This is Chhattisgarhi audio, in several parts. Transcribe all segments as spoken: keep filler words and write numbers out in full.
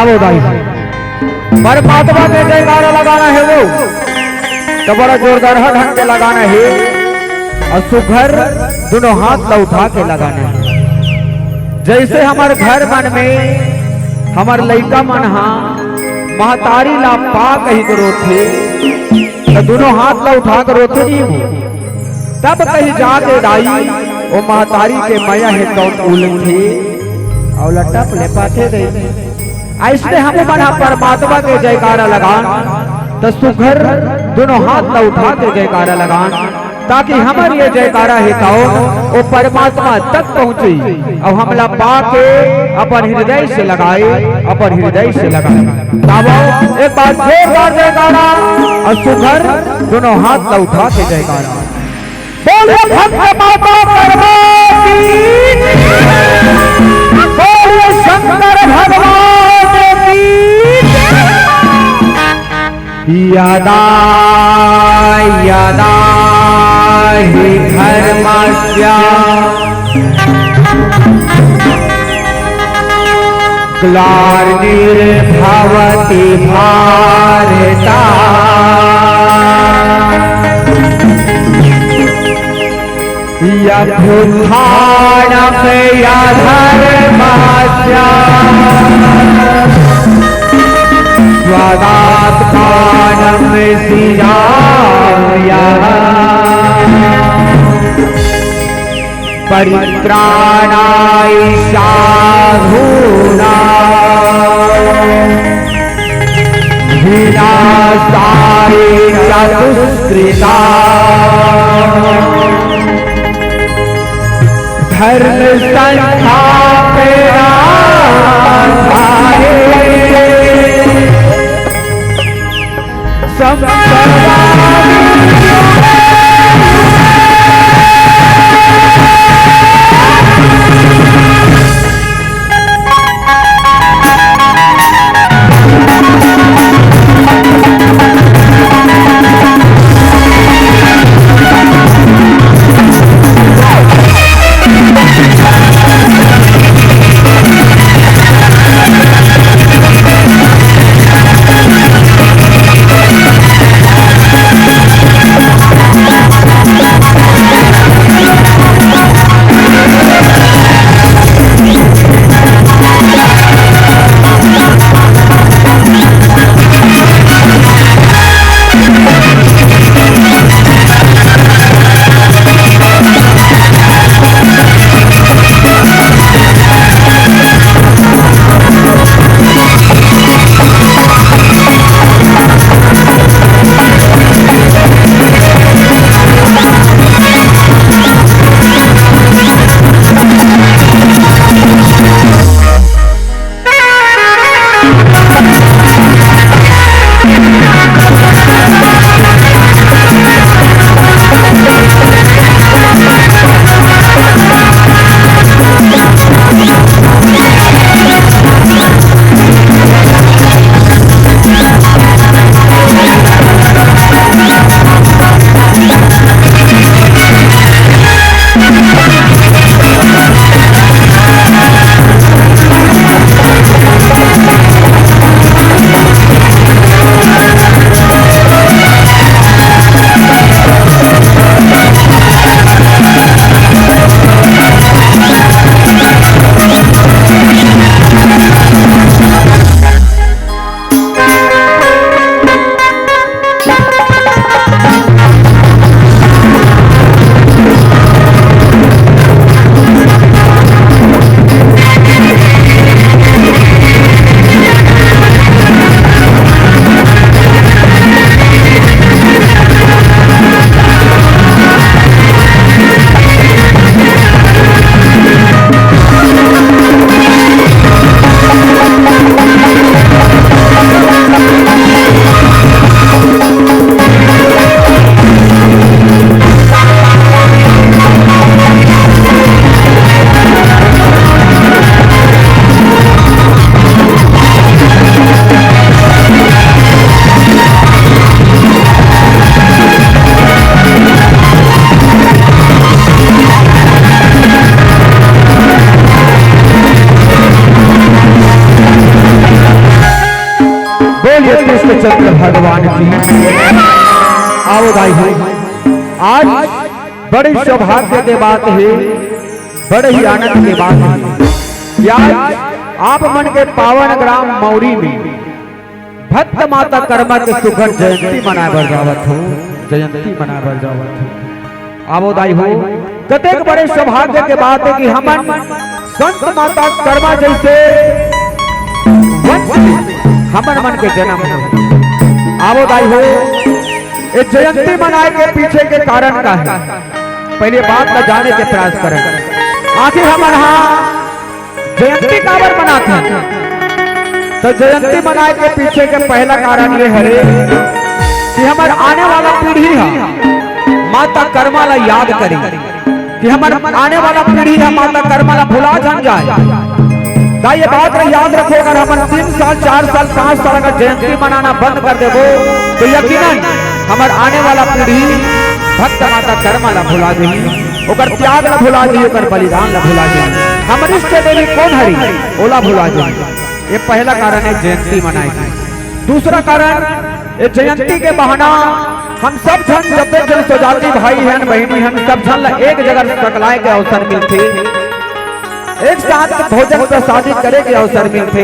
आवो दाई, परमात्मा के जयकारा लगाना हे वो, त बड़ा जोरदार ढंग के लगाना हे अउ सुघर दुनों हाथ ला उठा के लगाना हे। जइसे हमर घर मन में हमर लइका मन हा महतारी ला पा कहि के रोथे, त दुनों हाथ ला उठा के रोथे नहीं वो। तब कहीं जाके दाई ओ महतारी के मया हे तउन उलथे अउ लटप ले पाथे दे। अइसने हमू मन हा परमात्मा के जयकारा लगान, त सुघर दुनों हाथ ला उठा के जयकारा लगान, ताकि हमर ये जयकारा हे तउन ओ परमात्मा तक पहुँचे अउ हमला पाके अपन हृदय से लगाए, अपन हृदय से लगाए। तावो एक बार जोरदार जयकारा अउ सुघर दुनों हाथ ला उठा के जयकारा। बोलिए भक्त माता कर्मा की, बोलिए शंकर भगवान की। यदा यदा हि धर्मस्य ग्लानिर्भवति भारत। यथोत्थानम् अधर्मस्य तदात्मानं सृजाम्यहम्। परित्राणाय साधूनां विनाशाय च दुष्कृताम्। धर्म संस्थापनार्थाय संभवामि। चंद्र भगवान की। आओ दाई हो, आज बड़े सौभाग्य के बात हे, बड़े ही आनंद के बात हे कि आज आप मन के पावन ग्राम मौरी में भक्त माता कर्मा के सुघर जयंती मनाए बर जावत हो, जयंती मनाए बर जावत हो। आवो दाई हो, कतेक बड़े सौभाग्य के बात हे कि हमन संत माता कर्मा जइसे वंश में हमन मन के जनम हो। आवो दाई हो, ये जयंती मनाए के पीछे के कारण का हे, पहले बात ला जाने के प्रयास करें। आखिर हमन हा जयंती काबर मनाथन? तो जयंती मनाए के पीछे के पहला कारण ये हरे कि हमर आने वाला पीढ़ी हा माता कर्मा ला याद करे, कि हमर आने वाला पीढ़ी हा माता कर्मा ला भुला झन जाए। त ये बात ला याद रखो, अगर हमन तीन साल, चार साल, पाँच साल अगर जयंती मनाना बंद कर देबो, तो यकीनन हमर आने वाला पीढ़ी भक्त माता कर्मा ला भुला जाही, ओकर त्याग ला भुला जाही, ओकर बलिदान ला भुला जाही। हमर इष्ट देवी कोन हरी, ओला भुला जाही। ये पहला कारण हे जयंती मनाए के। दूसरा कारण, ये जयंती के बहाना हम सब झन, जते झन स्वजाति भाई हन, बहिनी हन, सब झन ला एक जगह सकलाए के अवसर मिलथे, एक साथ भोजन प्रसादी करे के अवसर मिलथे।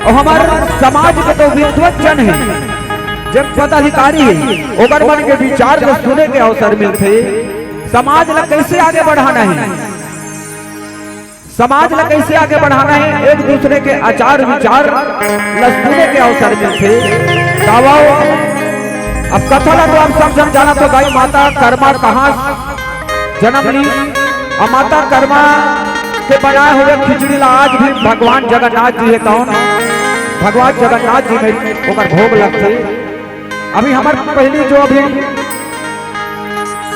अउ हमर समाज के तो विद्वत जन हे, जन पदाधिकारी हे, ओकर मन के विचार ला सुने के अवसर मिलथे। समाज ला कैसे आगे बढ़ाना हे, समाज ला कैसे आगे बढ़ाना हे, एक दूसरे के आचार विचार ला सुने के अवसर मिलथे। त आवो, अब कथा ला तो आप सब झन जानत हो, दाई माता कर्मा कहाँ जनम ली, अउ माता कर्मा के बनाए हुए खिचड़ी ला आज भी भगवान जगन्नाथ जी हे, कौन भगवान जगन्नाथ जी में ओकर भोग लगथे। अभी हमर पहली जो अभी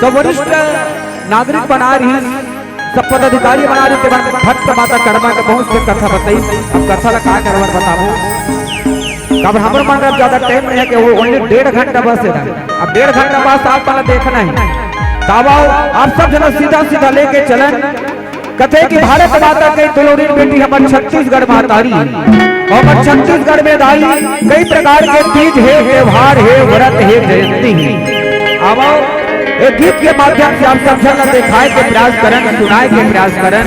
सब वरिष्ठ नागरिक बना रही, सब पदाधिकारी बना रही, तेमन भक्त माता कर्मा के बहुत से कथा बताई। अब कथा ला का करवर बताबो, अब हमर मन अब ज्यादा टाइम नहीं हे कि वो only डेढ़ घंटा बस हे। अब डेढ़ घंटा बाद आप वाला देखना हे। त आवो, आप सब जना सीधा सीधा लेके चलन। कथे कि भारत माता के दुलौरी बेटी हमर छत्तीसगढ़ महतारी, अउ हमर छत्तीसगढ़ में दाई कई प्रकार के तीज हे, त्योहार हे, व्रत हे, जयंती हे। आवो, एक गीत के माध्यम से आप सब झन ला देखाए के प्रयास करन, सुनाए के प्रयास करन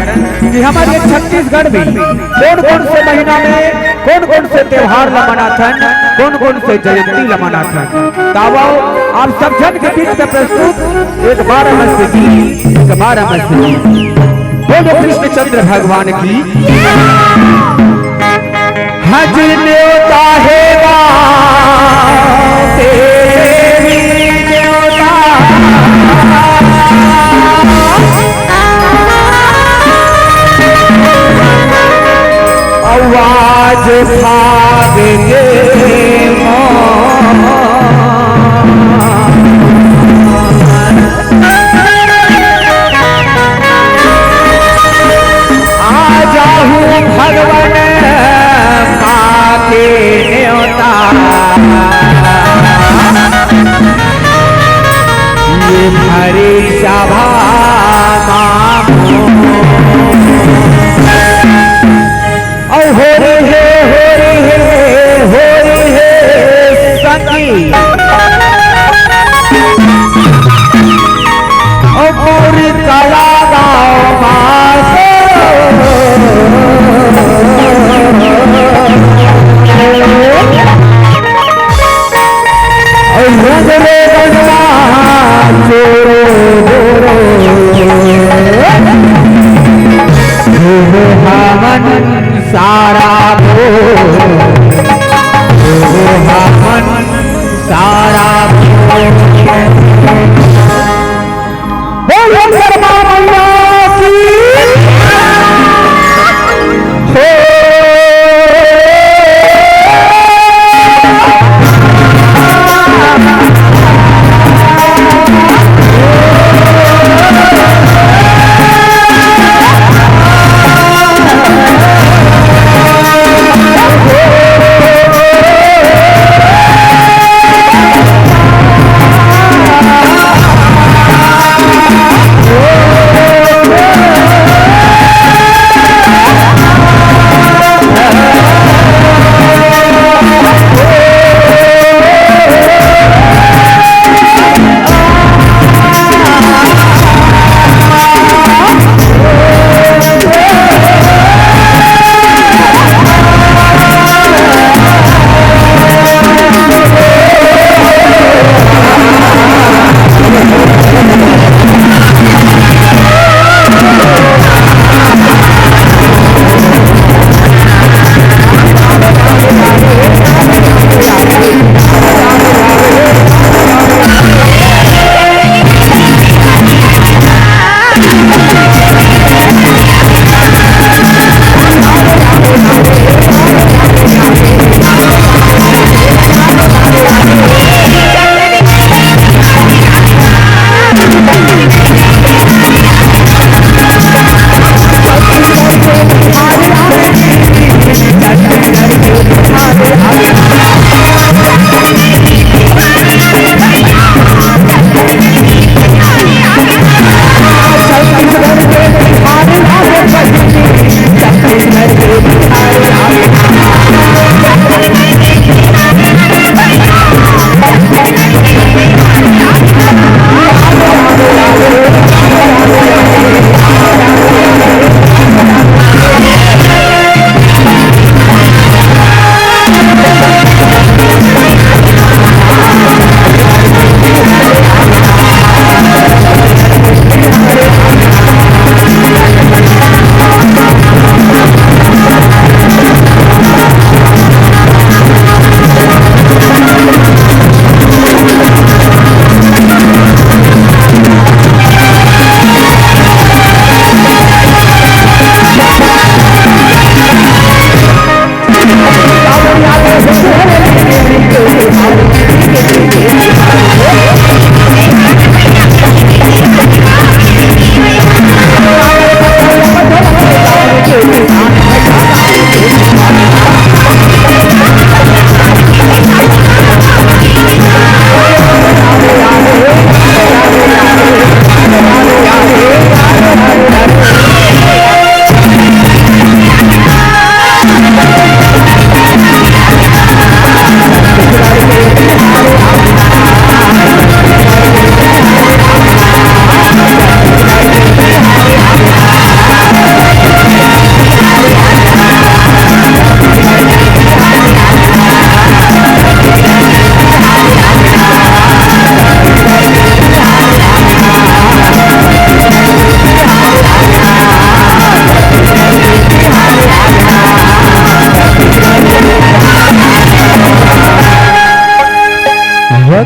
कि हमर ये छत्तीसगढ़ में कौन कौन से महीना में कौन कौन से त्योहार ला मनाथन, कौन कौन से जयंती ला मनाथन। त आवो, आप सब झन के बीच में प्रस्तुत एक बारह मस्त गीत, एक बारह मस्त गीत। बोलो कृष्णचंद्र भगवान की। हज न्योता हेगा तेरी न्योता। आवाज भाग के मौत। आ जाहू भगवन माँ के न्योता। ये भरी सभा माँ अउ होरी हे, होरी हे, होरी हे संगी। अउ मोरी कला गाँव माँ को। अउ रंग रे बनवा चोरो बोरो। धूम हवन सारा भो, ओ हमन सारा भो। बोलो कर्मा मैया की। हो।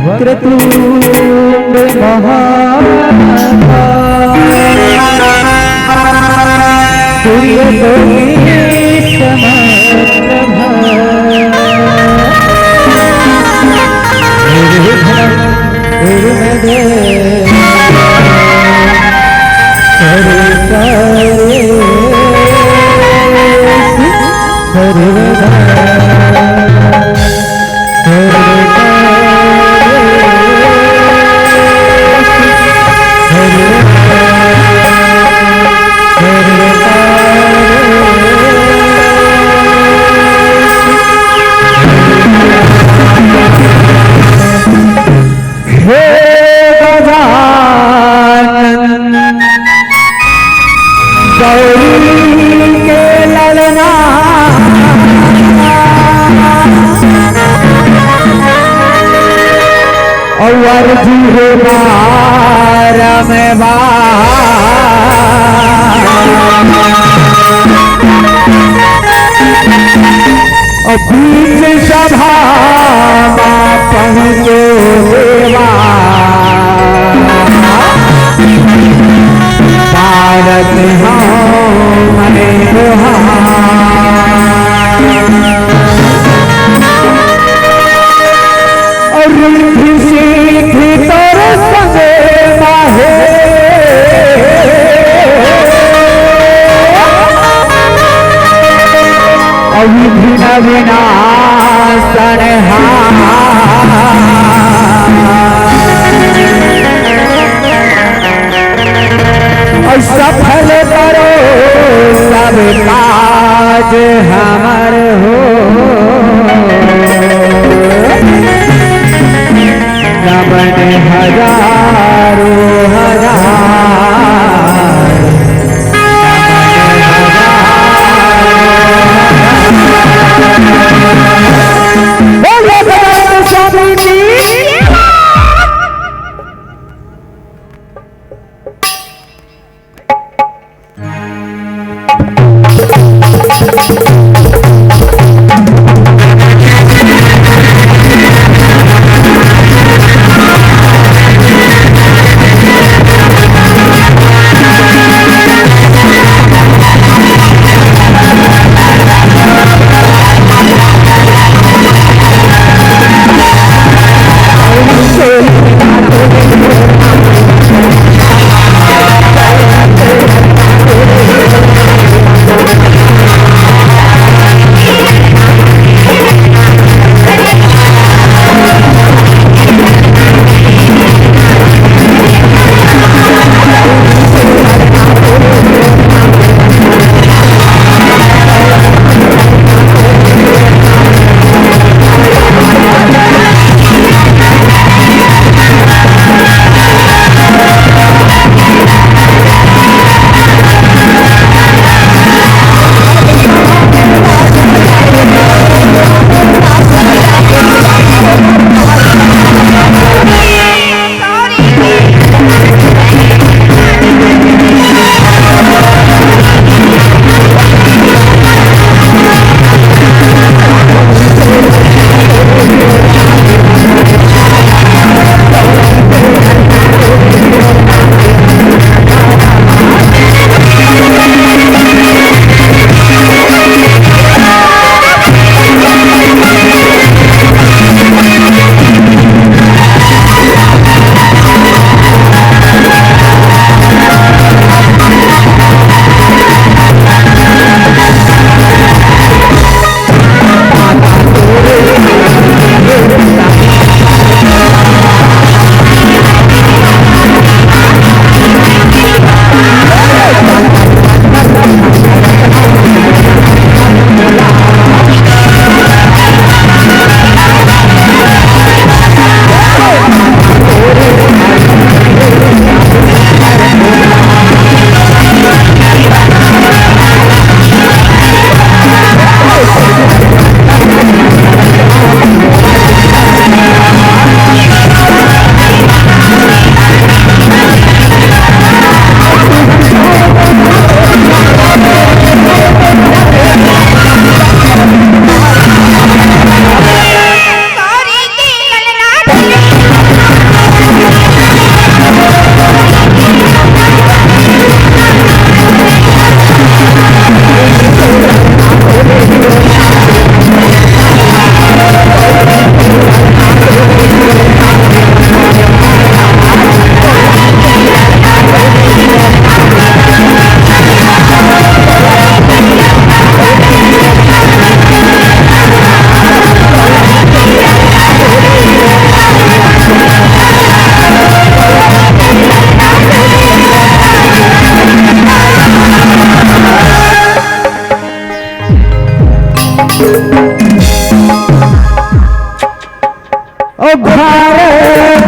वक्रतुंड महाकाय सूर्यकोटि समप्रभा। निर्विघ्नं कुरु मे देव सर्वकार्येषु सर्वदा। हे गजानन गौरी के ललना, अउ अर्जी हे बारंबार। अउ बीच सभा मा पहुँचो देवा, भारत हँव मैं तुँहर। अउ रिद्धि सिद्धि तोर संग माहे, अउ विघ्न विनाशन हार। अउ सफल करो सब काज हमर हो। नमन हजारों हजार। बोलो भगवान स्वामी की।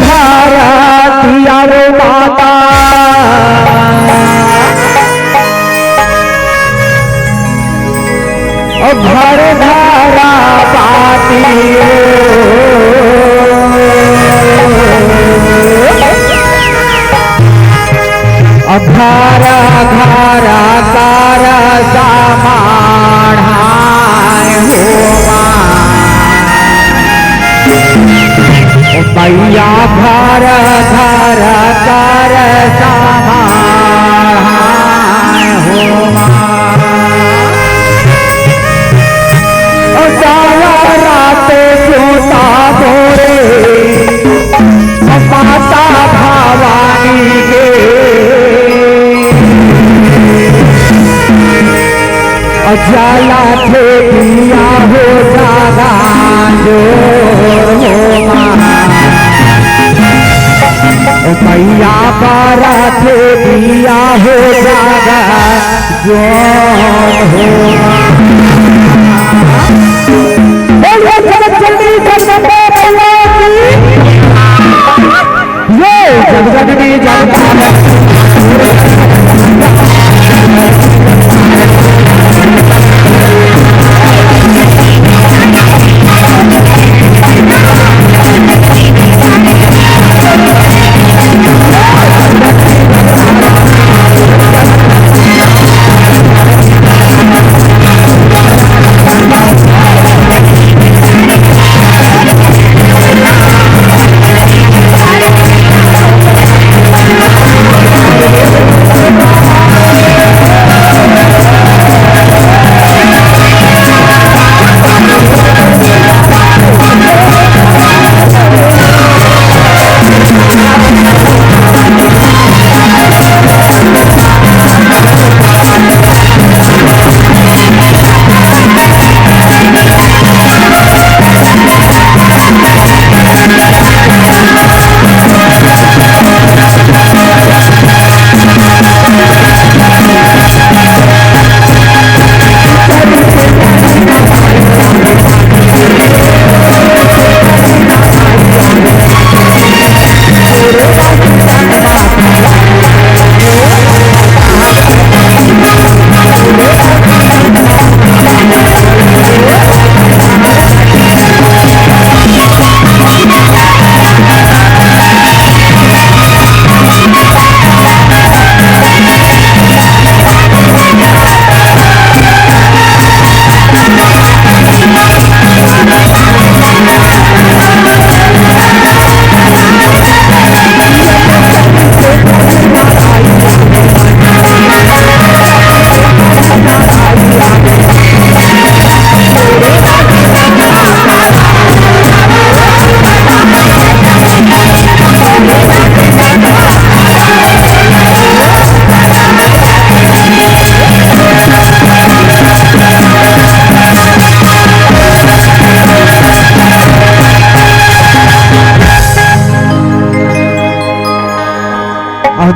भारती अउ माता, घर धरा पाती हो। घर घर कर समाढ़ाए हो माँ। ओ मैया घर घर कर समाढ़ाए हो माँ। ओ डावरा तो जोता मोरे माता भवानी के। अ जलाथे दिया हो जादा जोर हो माँ। ओ मैया बराथे दिया हो जादा जोर हो माँ। बोलिए जगत जननी जगदम्बा मैया की। ये जगजननी जगदम्बा।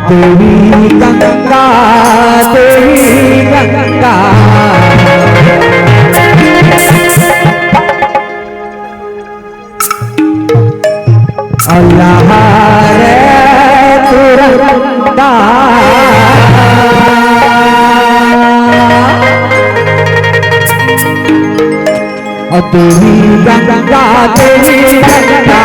देवी गंगा, देवी गंगा। अल्लाह रे तुरंता। देवी गंगा, देवी गंगा।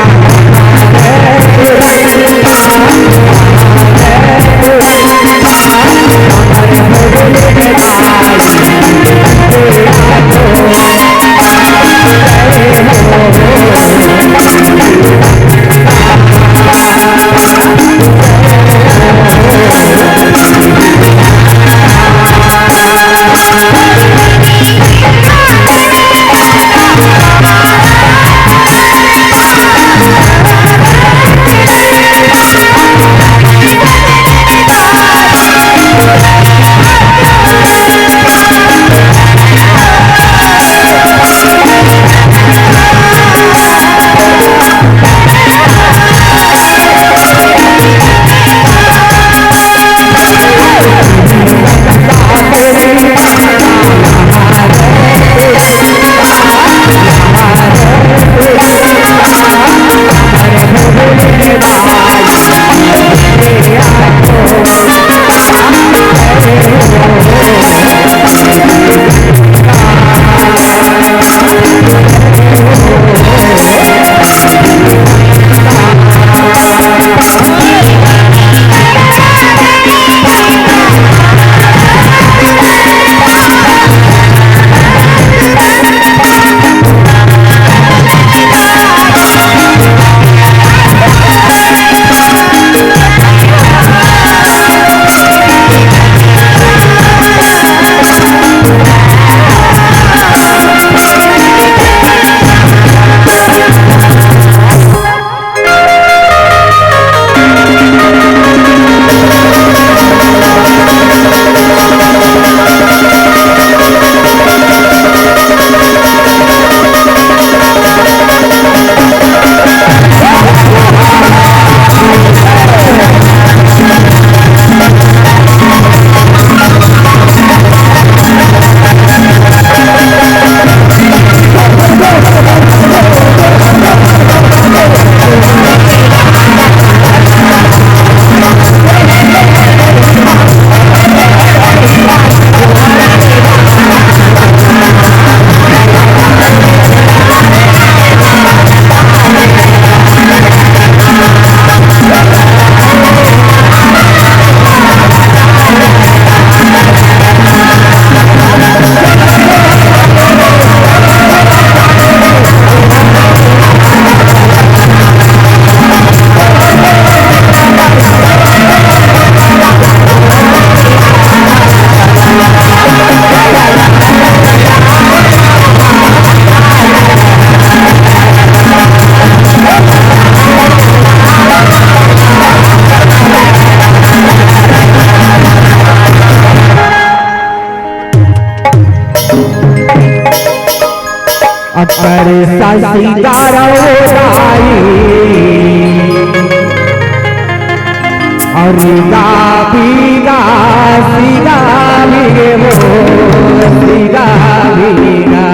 अरे सासी गारा ओ दाई, अरे गा बीगा सीगा बीगे हो, सीगा बीगा।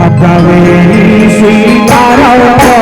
अब गवेली सीताराम को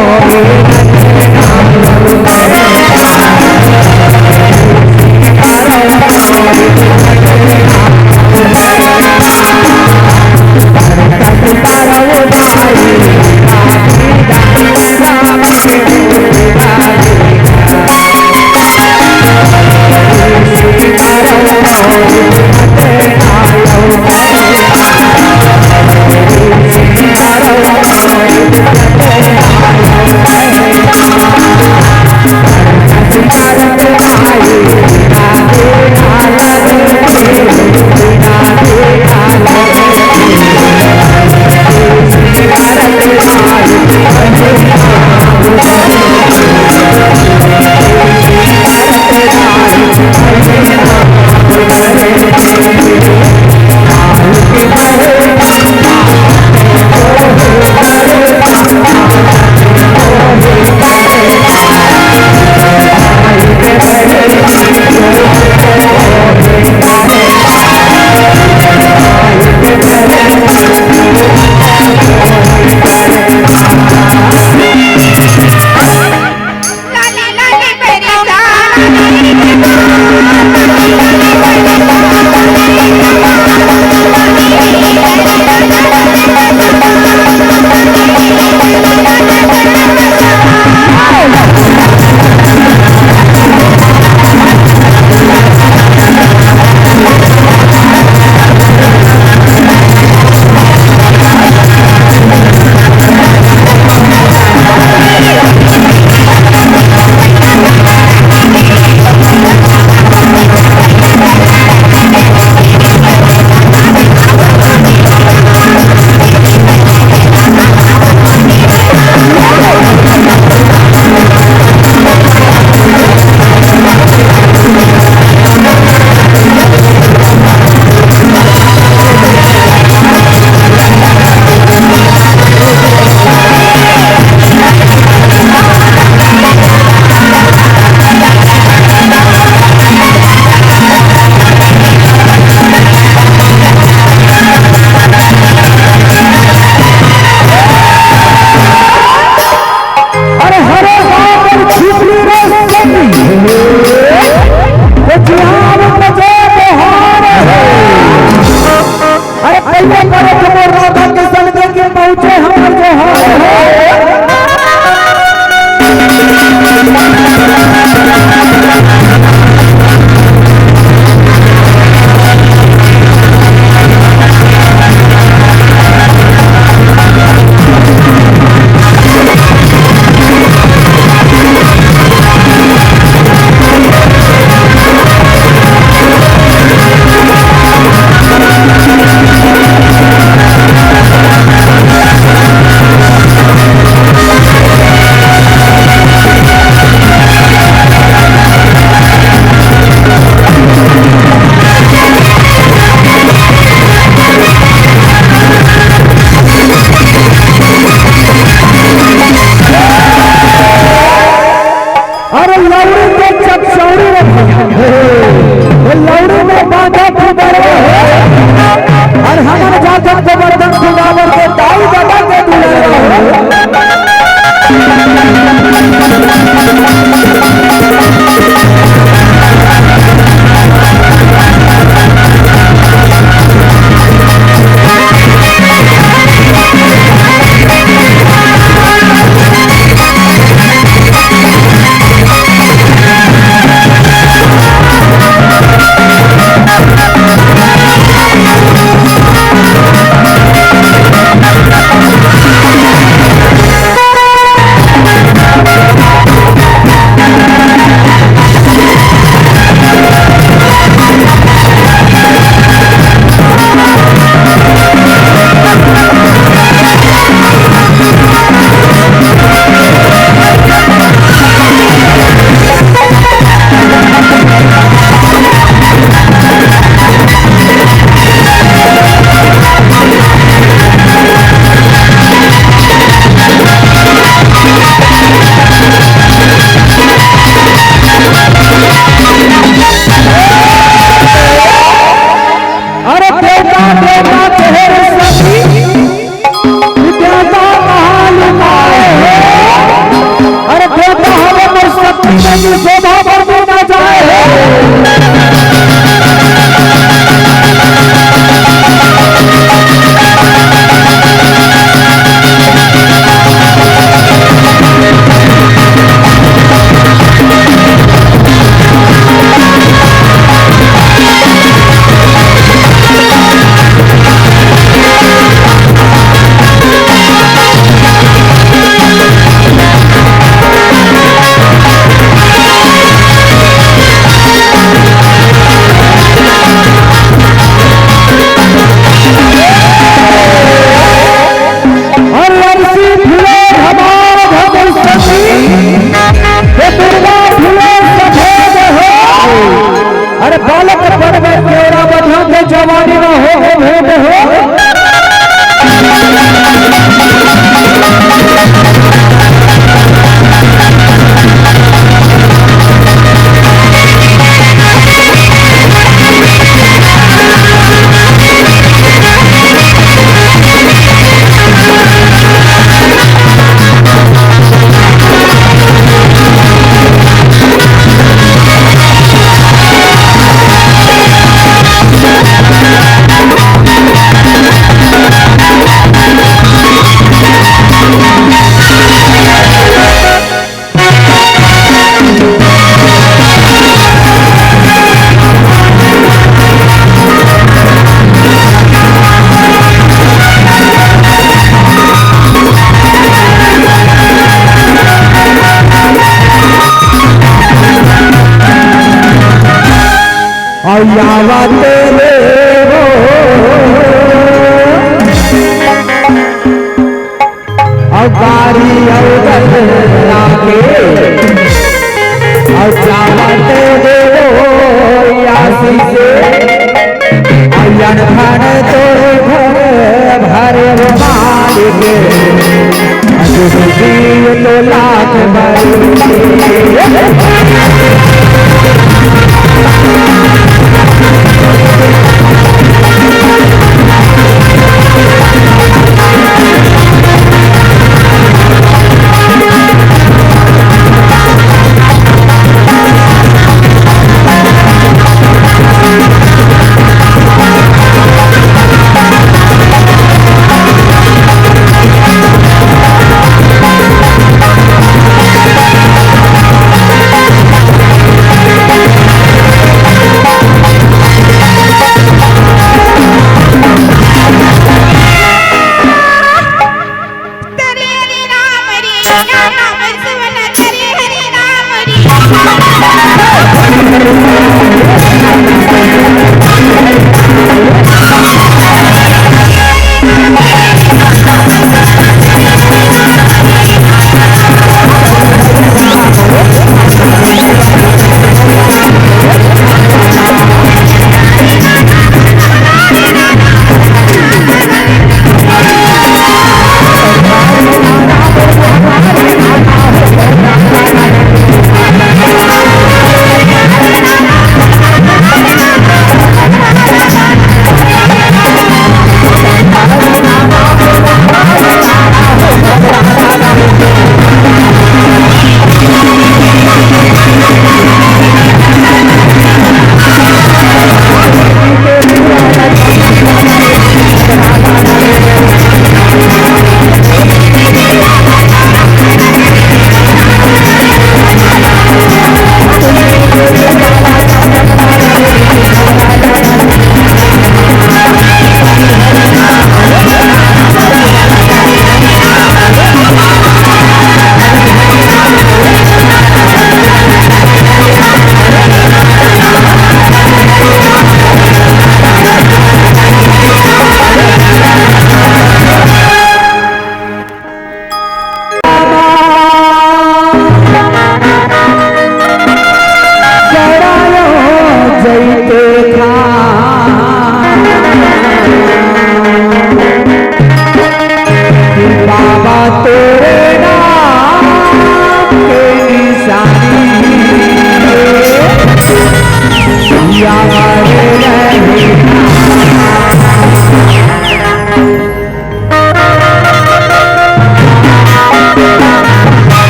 अरे हरे बाप और छिपली रे सती। तो जिहान बजे बहार है। अरे पहले करे तो मोर राधा के संग दे के पहुंचे हमर जोहार है। जावत देवो, अउ गारी अउ गजरा के, अउ जावत देवो आशीष, अउ अनधन तोर घर भरे मालिक। अजूबी तो लाख बारी।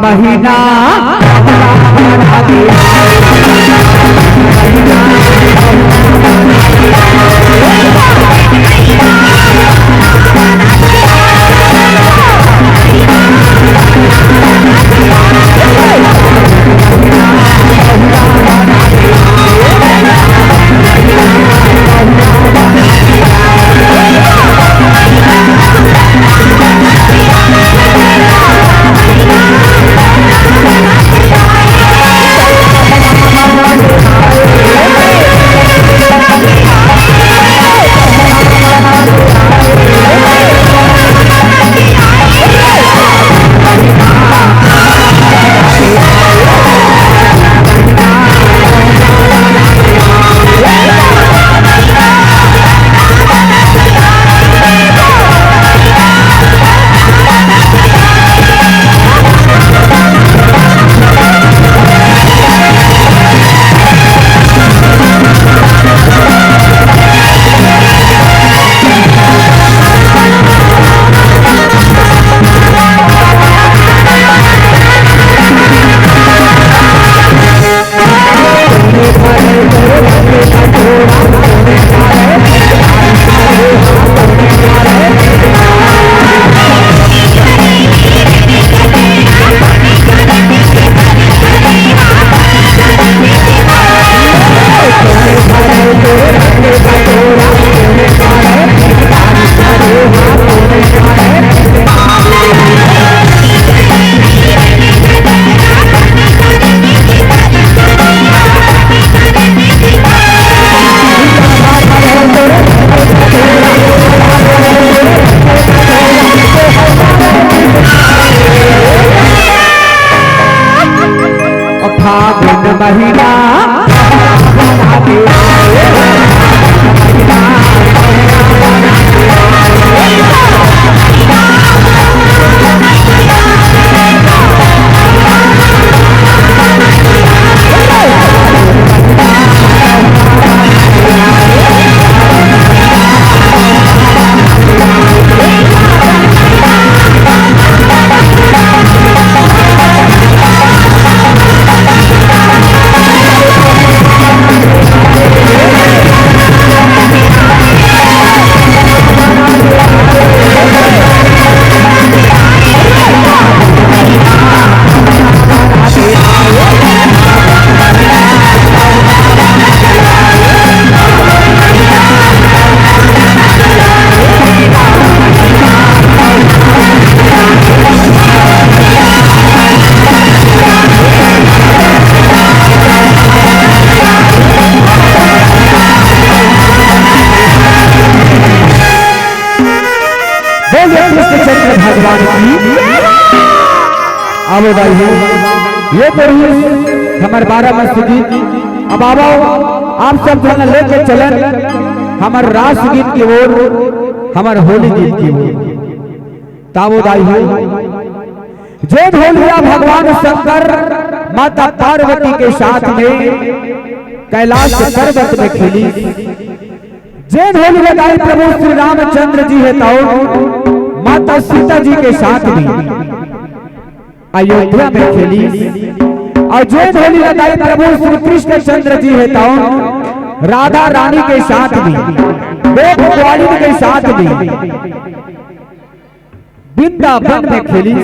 महीना। फागुन महीना। बोलिए कृष्णचंद्र भगवान की। आवो भाई हो, ये तो रहिस हमर बारह मासी गीत। अब आवो, आप सब झन लेके चलन हमर रास गीत की ओर, हमर होली गीत की ओर। तावो दाई हो, जे ढोलिया भगवान शंकर माता पार्वती के साथ में कैलाश पर्वत में खेली, जे ढोलिया दाई प्रभु श्री रामचंद्र जी हे तौन माता सीता जी के साथ में अयोध्या में खेली, और जे ढोलिया दाई प्रभु श्री कृष्णचंद्र जी हे तौन राधा रानी के साथ में, गोप ग्वालिन के साथ में वृंदावन में खेली।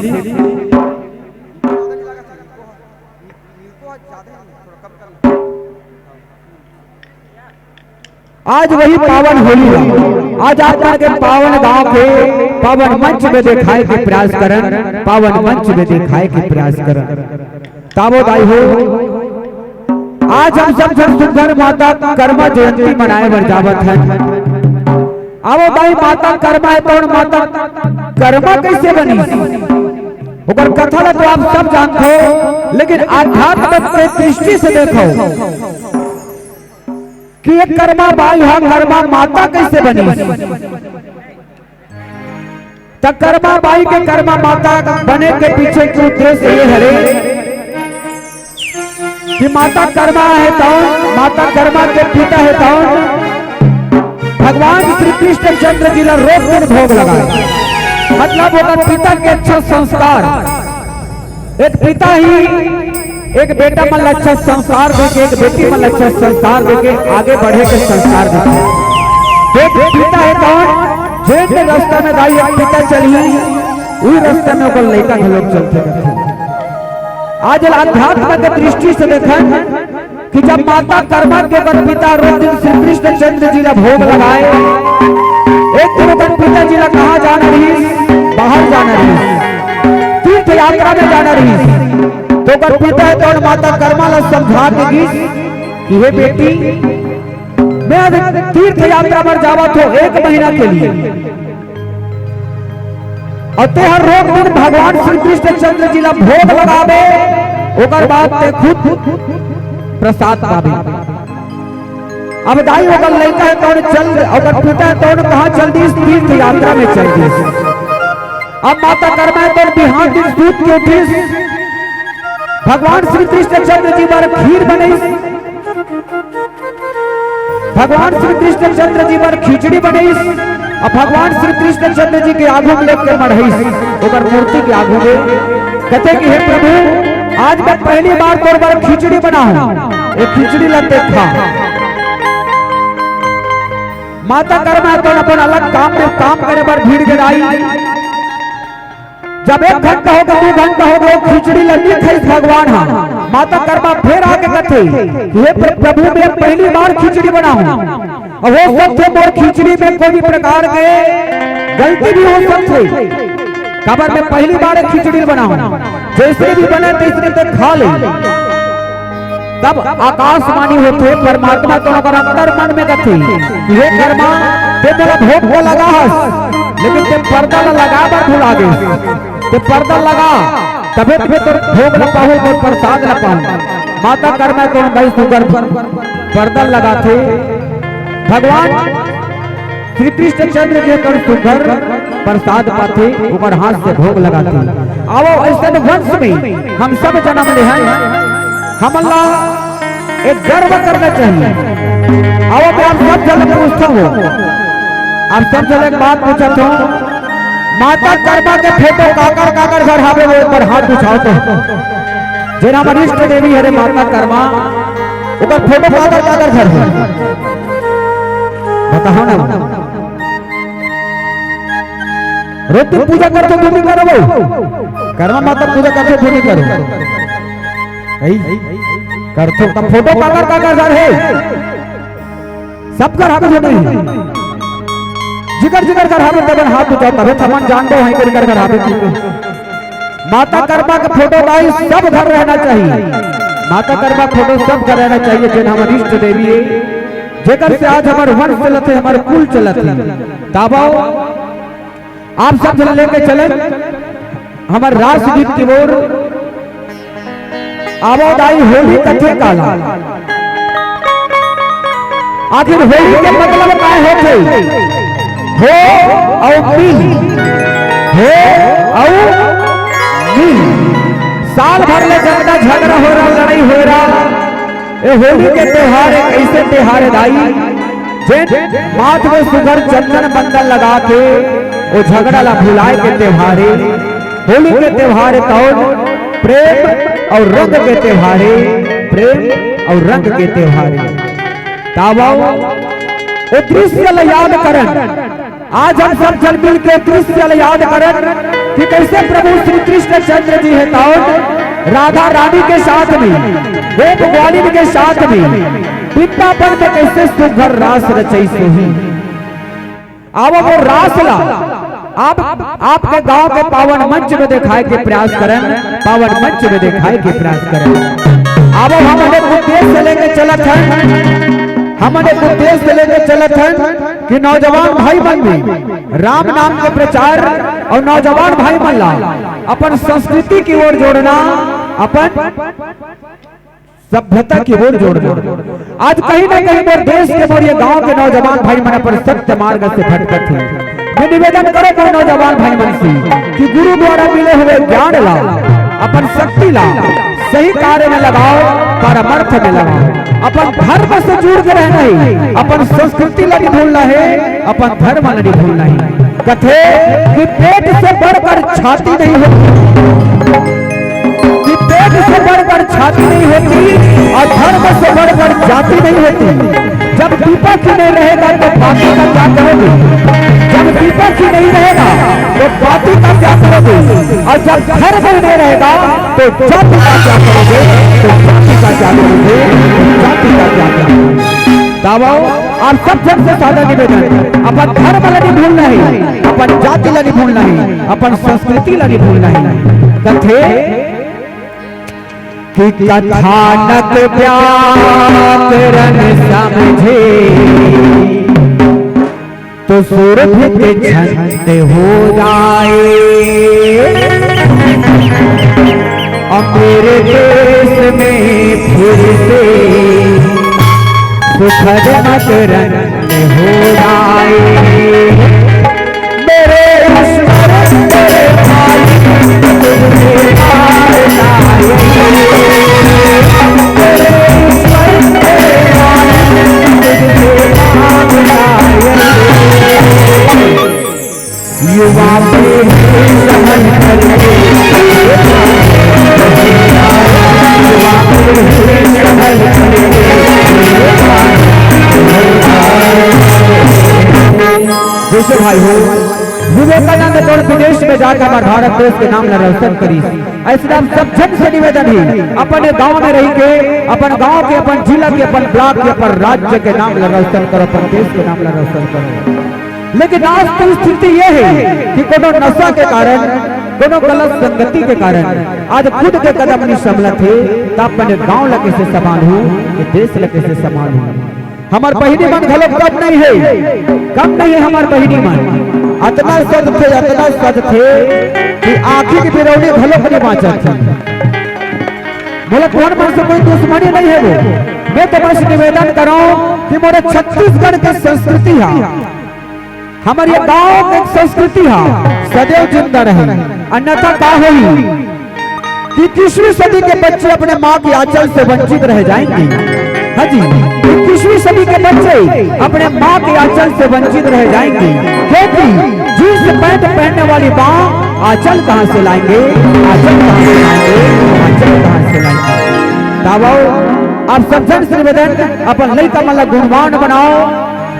आज वही पावन होली है। आज आप मन के पावन गांव के पावन मंच में देखाए के प्रयास करन, पावन मंच में देखाए के प्रयास करन। तावो दाई हो, आज हम सब झन सुघर माता कर्मा जयंती मनाए बर जावत हन। आवो दाई, माता कर्मा हे तौन माता कर्मा कैसे बनी, ओकर कथा ला तो आप सब जानथो, लेकिन आध्यात्म के दृष्टि से देखो कि ये कर्मा बाई हा कर्मा माता कैसे बनी। त कर्मा बाई के कर्मा माता बने के पीछे के उद्देश्य ये हरे कि माता कर्मा हे तौन, माता कर्मा के पिता हे तौन भगवान श्री कृष्णचंद्र जी ला रोज दिन भोग लगाए, मतलब ओकर पिता के अच्छा संस्कार। एक पिता ही एक बेटा मन ला अच्छा संस्कार देके, एक बेटी मन ला अच्छा संस्कार देके आगे बढ़े के संस्कार देथे। एक पिता हे कौन? जेन रास्ता में दाई एक पिता चलही, उही रास्ता में ओकर लइका घलोक चलथे करथे। आज अध्यात्म के दृष्टि से देखन कि जब माता कर्मा के ओकर पिता रोज दिन श्री कृष्ण चंद्र जी ला भोग लगाए, एक दिन ओकर पिताजी ला कहाँ जाना रहिस? बाहर जाना रहिस, तीर्थ यात्रा में जाना रहिस। तो ओकर पिता हे तौन माता कर्मा ला समझा के गिस कि हे बेटी, मैं अब तीर्थ यात्रा पर जावत हों एक महीना के लिए, अउ तेहर रोज दिन भगवान श्री कृष्ण चंद्र जी ला भोग लगाबे, ओकर बाद तें खुद प्रसाद पाबे। अब दाई ओकर लइका हे तौन चल, ओकर पिता हे तौन कहाँ चल दिस? तीर्थ यात्रा में चल दिस। अब माता कर्मा हे तौन बिहान दिन सूत के उठिस, भगवान श्री कृष्ण चंद्र जी बर खीर बनइस, भगवान श्री कृष्ण चंद्र जी बर खिचड़ी बनइस, अउ भगवान श्री कृष्ण चंद्र जी के आगू में लेके मढ़इस, ओकर मूर्ति के आगू में। कथे कि हे प्रभु, आज मैं पहली बार तोर बर खिचड़ी बनाहूं, ये खिचड़ी ला तें खा। माता कर्मा हे तौन अपन अलग काम में काम करे बर भीड़ गे दाई। जब एक घंटा होगे, दू घंटा होगे, वो खिचड़ी ला नइ खाइस भगवान हा। माता कर्मा फेर आके कथे, हे प्र-, प्रभु, मैं पहली बार खिचड़ी बनाहूं, अउ हो सकथे मोर खिचड़ी में कोई भी प्रकार के गलती भी हो सकथे, काबर मैं पहली बार एक खिचड़ी बनाहूं, जइसे भी बने तइसने तें खा ले। तब आकाशवाणी होथे, परमात्मा तो ओकर अंतर मन में कथे, हे कर्मा, तें मोला भोग तो लगा हस, लेकिन तें पर्दा ला लगा बर भुला गेस। तें पर्दा लगा, तभे तें मोर भोग ला पाहूं, मोर प्रसाद ला पाहूं। माता कर्मा तो बड़ी सुघर पर्दा लगाथे। भगवान श्री कृष्ण चंद्र के कर सुघर प्रसाद पाथे, ओकर हाथ से भोग लगाथे। आवव, अइसन वंश में हम सब जनम ले हन, हमन ला एक गर्व करना चाहिए। आवव, मैं आप सब झन पूछत हों, आप सब झन एक बात पूछत हों, माता कर्मा के फोटो काकर काकर घर हावे, वो एक बार हाथ उठाव तो। जेन हमर इष्ट देवी हरे माता कर्मा, ओकर फोटो काकर काकर घर हे, बताहव ना। रोज दिन पूजा करथो, तुम भी करो वो। कर्मा माता पूजा करथो, तुम भी करो। करथो, त फोटो काकर काकर घर हे? सब घर हावे, जो नहीं हे। जिकर जिकर घर हावे, तेमन हाथ उठाव, तभे त हमन जानबो हे, कर घर हावे। माता कर्मा के फोटो दाई सब घर रहना चाहिए। माता कर्मा के फोटो सब घर रहना चाहिए, जेन हमर इष्ट देवी हे, जेकर से आज हमर वंश चलत हे, हमर कुल चलत हे। त आवव, आप सब झन लेके चले हमर रास गीत की ओर। आवव दाई, होली कथे काला? आखिर होली के मतलब का होथे? हो अउ मिल, हो अउ मिल। साल भर ले जतना झगड़ा होय रहा, लड़ाई होय रहा, ए होली के त्योहार एक अइसे त्योहार हे दाई, जेन माथ में सुघर चंदन बंदन लगा के ओ झगड़ा ला भुलाए के त्योहार हे। होली के त्योहार हे तौन प्रेम अउ रंग के त्योहार हे, प्रेम अउ रंग के त्योहार हे। त आवव, ओ दृश्य ला याद करन। आज हम सब झन मिल के दृश्य ला याद करन कि कइसे प्रभु श्री कृष्ण चंद्र जी हे तौन राधा रानी के साथ में, गोप ग्वालिन के साथ में वृंदावन में कइसे सुघर रास रचइस होही। आवव वो रास ला आप, आपके गांव के पावन मंच में देखाए के प्रयास करन, पावन मंच में देखाए के प्रयास करन। आवव हमन एक उद्देश्य लेके चलत हन, हमन एक उद्देश्य लेके चलत हन कि नौजवान भाई मन भी राम नाम के प्रचार अउ नौजवान भाई मन ला अपन संस्कृति की ओर जोड़ना, अपन सभ्यता की ओर जोड़ना। आज कहीं ना कहीं मोर देश के, मोर ये गांव के नौजवान भाई मन अपन सत्य मार्ग से भटकत हे। मैं निवेदन करों मोर नौजवान भाई मन से कि गुरु द्वारा मिले हुए ज्ञान ला, अपन शक्ति ला सही कार्य में लगाव, परमार्थ में लगाव। अपन धर्म से जुड़ के रहना हे, अपन संस्कृति ला नहीं भूलना हे, अपन धर्म ला नहीं भूलना हे। कथे कि पेट से बढ़कर छाती नहीं होती। पेट से बढ़कर छाती नहीं होती और धर्म से बढ़कर जाति नहीं होती। जब दीपक ही नहीं रहेगा तो बाती का क्या करोगे? जब दीपक ही नहीं रहेगा तो बाती का क्या करोगे? और जब धर्म ही नहीं रहेगा तो जाति का क्या करोगे? तो जाति का क्या करोगे? जाति का क्या करोगे? दावा, आप सब जन से सादा निवेदन, अपन धर्म ला नहीं भूलना है, अपन जाति ला नहीं भूलना है, अपन संस्कृति ला नहीं भूलना है। कथे कि कथानक व्याकरण समझे तो सुरभित छंद हो जाए। और मेरे देश में फिर से सुखद मत रंग हो जाए। मेरे ईश्वर, मेरे मालिक, तुझे मांगना है। मेरे ईश्वर, मेरे मालिक, तुझे मांगना है। युवा पीढ़ी सहल करके, युवा पीढ़ी सहल करके। जैसे भाई हो, विवेकानंद तोर विदेश में जाकर हमारे भारत देश के नाम ला रोशन करिस। ऐसे आप सब जन से निवेदन है, अपन गांव में रह के, अपन गांव के, अपन जिला के, अपन ब्लॉक के, अपन राज्य के नाम ला रोशन करो, अपन देश के नाम ला रोशन करो। लेकिन आज परिस्थिति ये है कि कोनो नशा के कारण, कोनो गलत संगति के कारण आज खुद के कदम नहीं संभलत हे, त अपन गांव ला कैसे संभालहूं, ये देश ला कैसे संभालहूं? हमर बहिनी मन घलो कम नहीं है, कम नहीं है हमर बहिनी मन। अतना सजथे, अतना सजथे कि आंखी के बिरौनी घलो नहीं बांचत हे। मोला कोन मन से कोई दुश्मनी नहीं है वो। मैं तो बस निवेदन करूं कि मोरे छत्तीसगढ़ के संस्कृति हा, हमर ये गांव के संस्कृति हा सदैव जिंदा रहे, अन्यथा का होही? इक्कीसवीं सदी के बच्चे अपने माँ के आंचल से वंचित रह जाएंगे। हाँ जी, इक्कीसवीं सदी के बच्चे अपने माँ के आंचल से वंचित रह जाएंगे, क्योंकि जींस पैंट पहनने वाली माँ आंचल कहाँ से लाएंगे? आंचल कहाँ से लाएंगे? आंचल कहाँ से लाएंगे? तावो, आप सब जन से निवेदन, अपन लइका मन ला गुणवान बनाओ,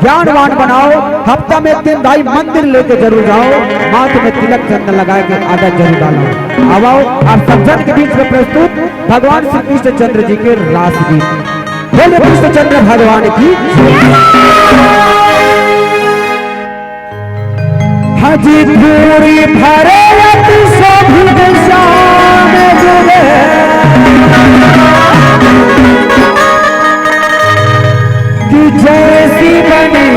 ज्ञानवान बनाओ। हफ्ता में एक दिन दाई मंदिर लेके जरूर जाओ, माथ में तिलक चंदन लगा के आधा जरूर डालो। अब आओ, आप सब जन के बीच में प्रस्तुत भगवान श्री कृष्ण चंद्र जी के रास गीत। बोले कृष्ण चंद्र भगवान की जय। हजी पूरी भरे अति शोभित श्याम गुण, कि जैसी बनी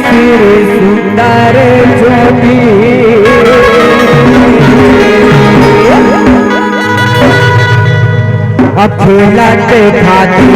श्री सुंदर ज्योति। अखिलत खाती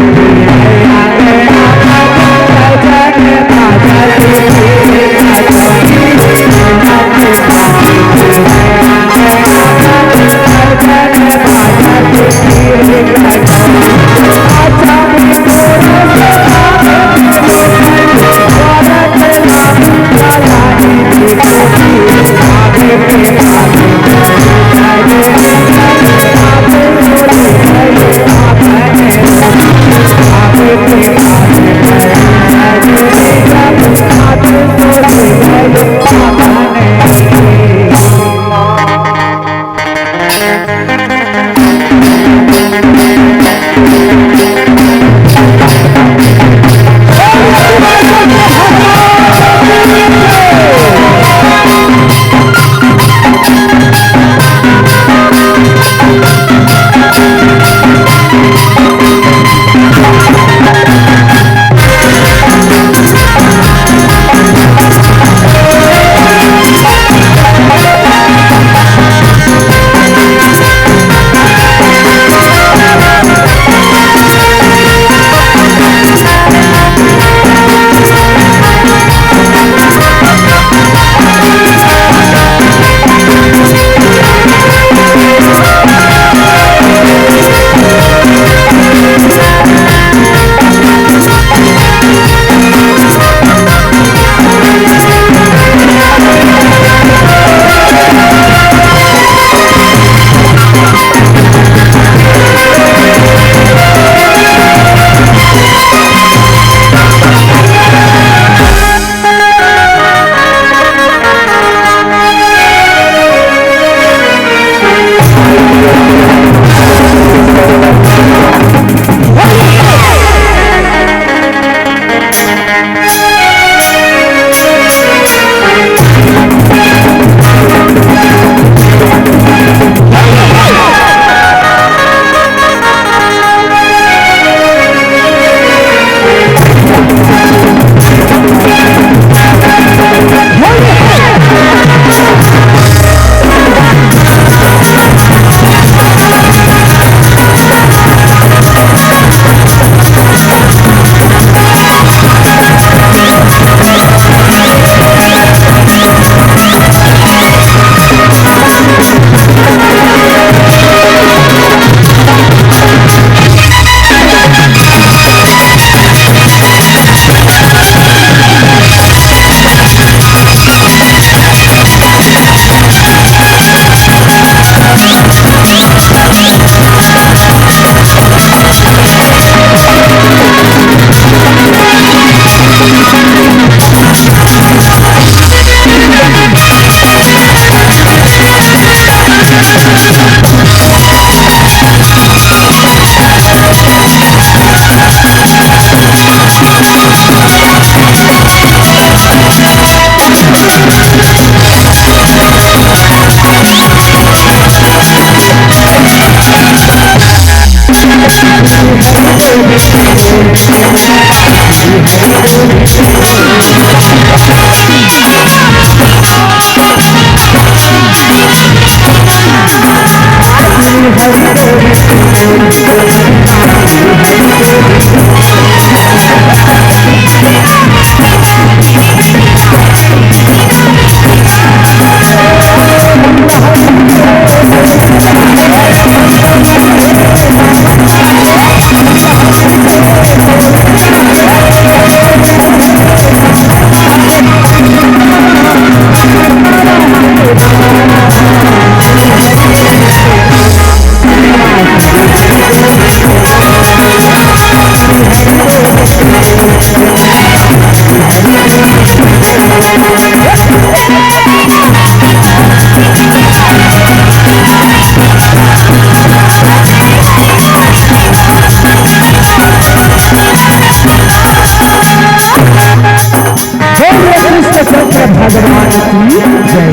बोलिए कृष्ण चंद्र भगवान की जय।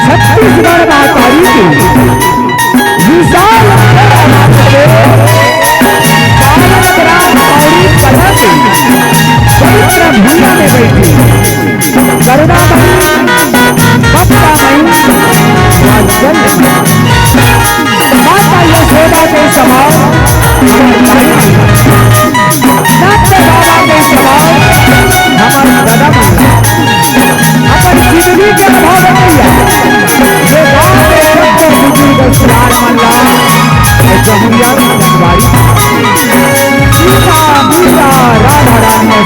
छत्तीसगढ़ महाकाली की विशाल अंबर अनाथ के पावन ग्राम पौड़ी कला में पवित्र भूमि में बैठी करुणामयी, ममतामयी, वात्सल्य माता यशोदा के समान हमर माई, नंद बाबा के समान हमर दादा माई, अपन जिंदगी के अनुभव बतैया, ये गाँव के सब बुजुर्ग सियान मन ला, ये जमुनिया की संगवारी, सीता, मीरा, राधा रानी,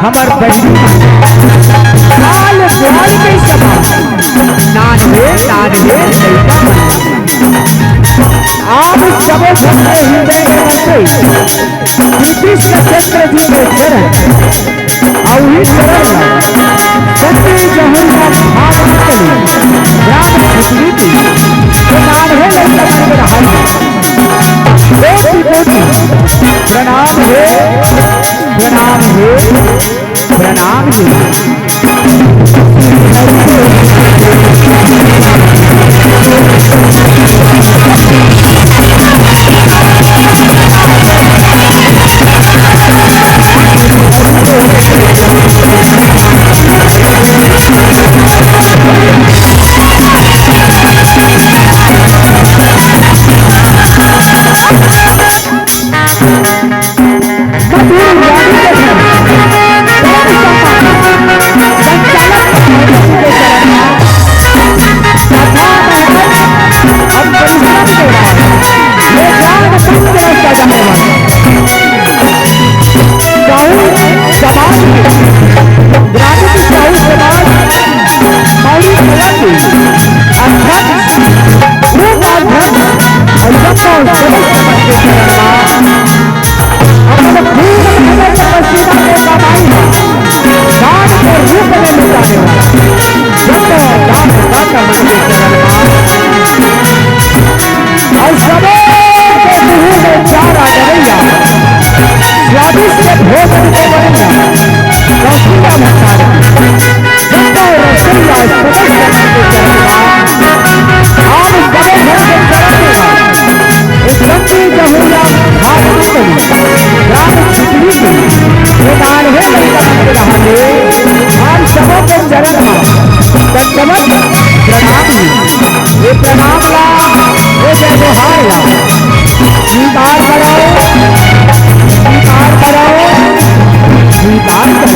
हमर बहिनी, बाल ग्वाल के समान, नान्हे नान्हे लइका मन। आप सबो झन के हृदय के मंत्री नीतीश नक्षत्र जी के चरण, अउ इही चरण में सती जहूरा भागवत ग्राम खुशबू जी के नान्हे लइका मन के रहाई। कोटि कोटि प्रणाम हे, प्रणाम हे, प्रणाम हे। अपन खून मेहनत पसीना के कमाई ह दान के रूप में लुटाने वाला जब दान दाता मन के चरण मा। अउ सबो के मुंह में चारा डलैया, स्वादिष्ट भोजन के बनैया, रसगुल्ला भंडारी। ये प्रणाम ला, ये जय जोहार ला, स्वीकार करो, स्वीकार करो, स्वीकार करो।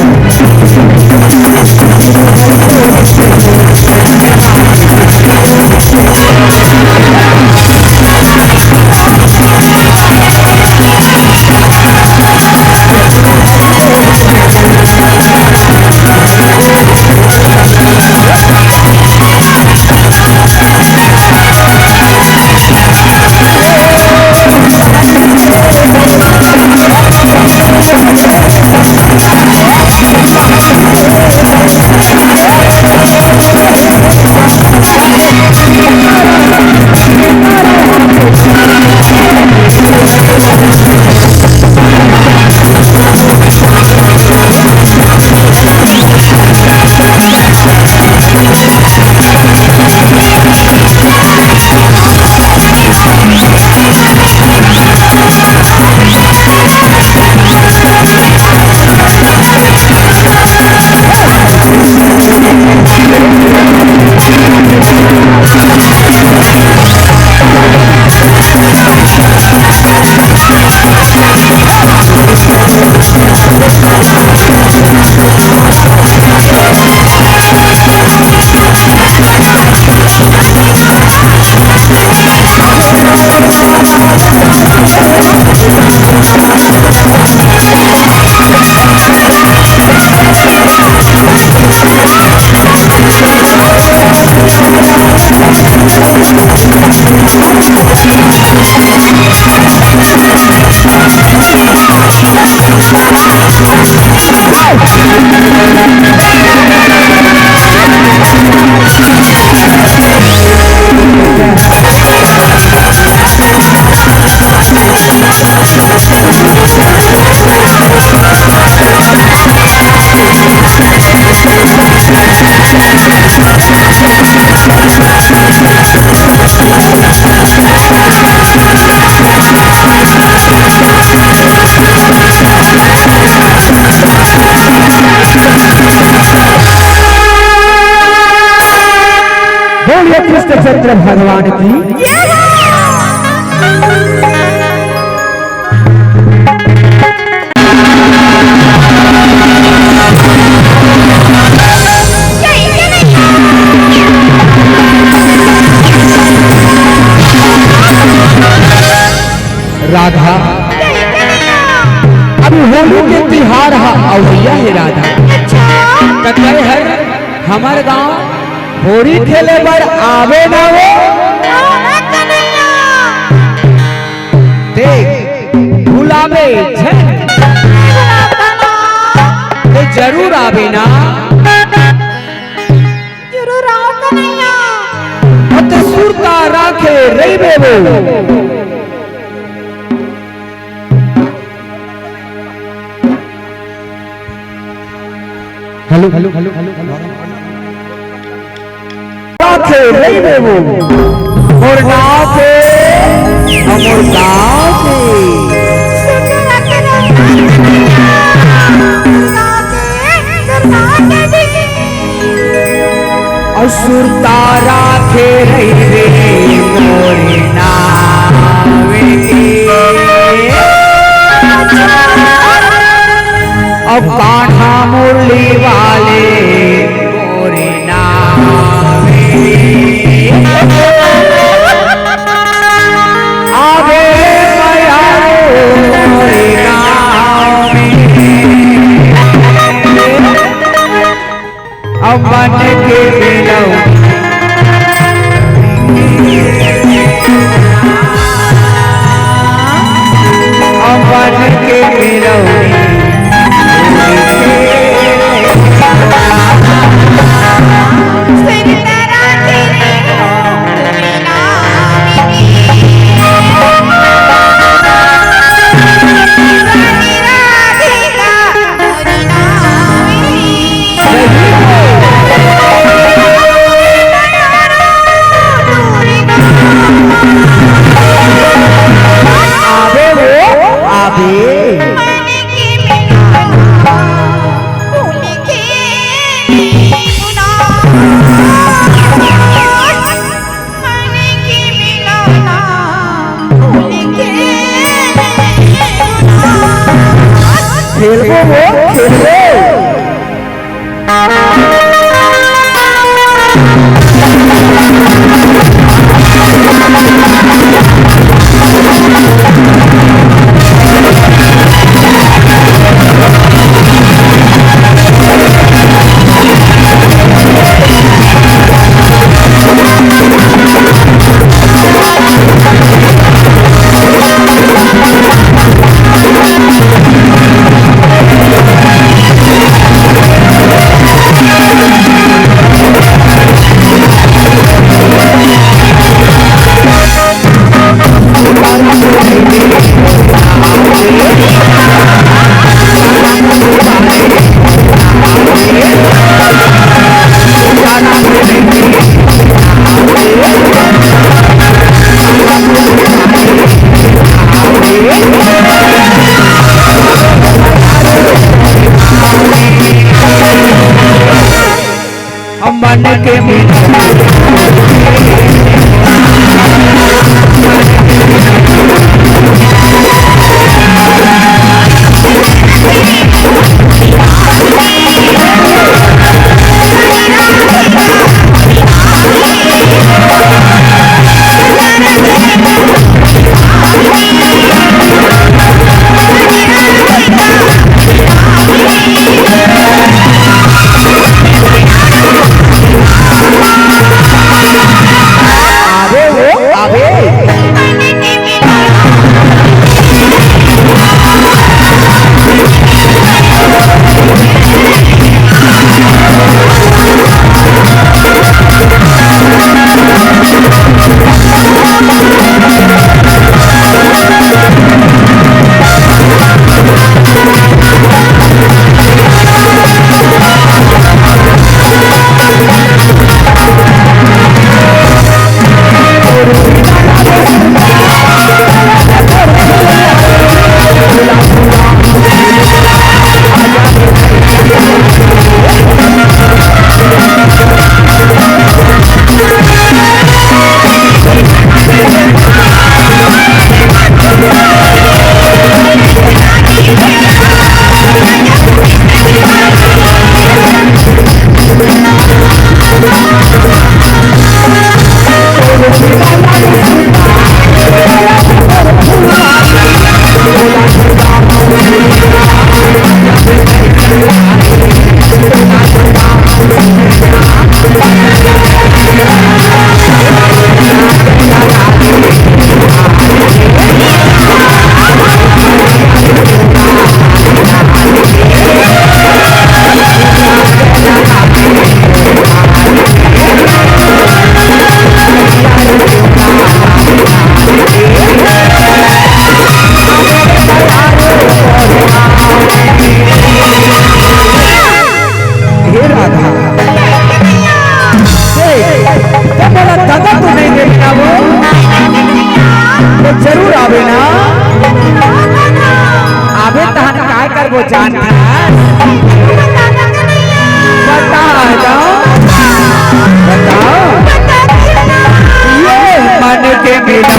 बोलिए कृष्णचंद्र भगवान की। राधा, अभी होली के तिहार ह अवइया हे राधा। अच्छा। त तैं हर हमर गांव होरी खेले बर आबे ना वो। हाँ, कन्हैया। देख, भुलाबे झन। नहीं भुलाता ना। तैं जरूर आबे ना। जरूर आबे कन्हैया। अउ तैं सुरता राखे रहिबे वो। Hello, hello, hello, hello, hello. आथे नहीं में वो। मोर नाव के, मोर गाँव के। असुर तारा खेलई रे मोर नाव के। अब कान्हा मुरली वाले मोर नाव के। आवे मयारो मोर गाँव में। अब मन के मिलौनी। अब मन के मिलौनी। आबे वो, आबे। खेलबो वो, खेलबो। मन के मिला। वो जानता है। बता दो, बताओ। ये मन के मिला।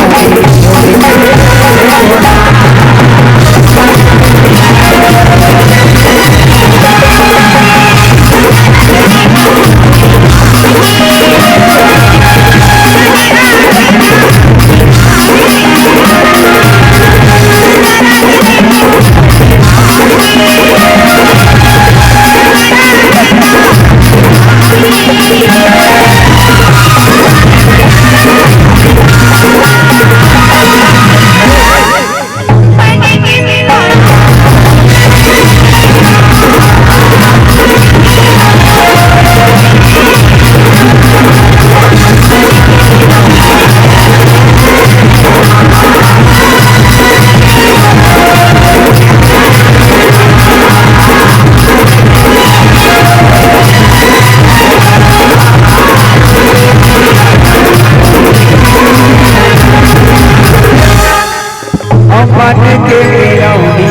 अमन के मिलौनी।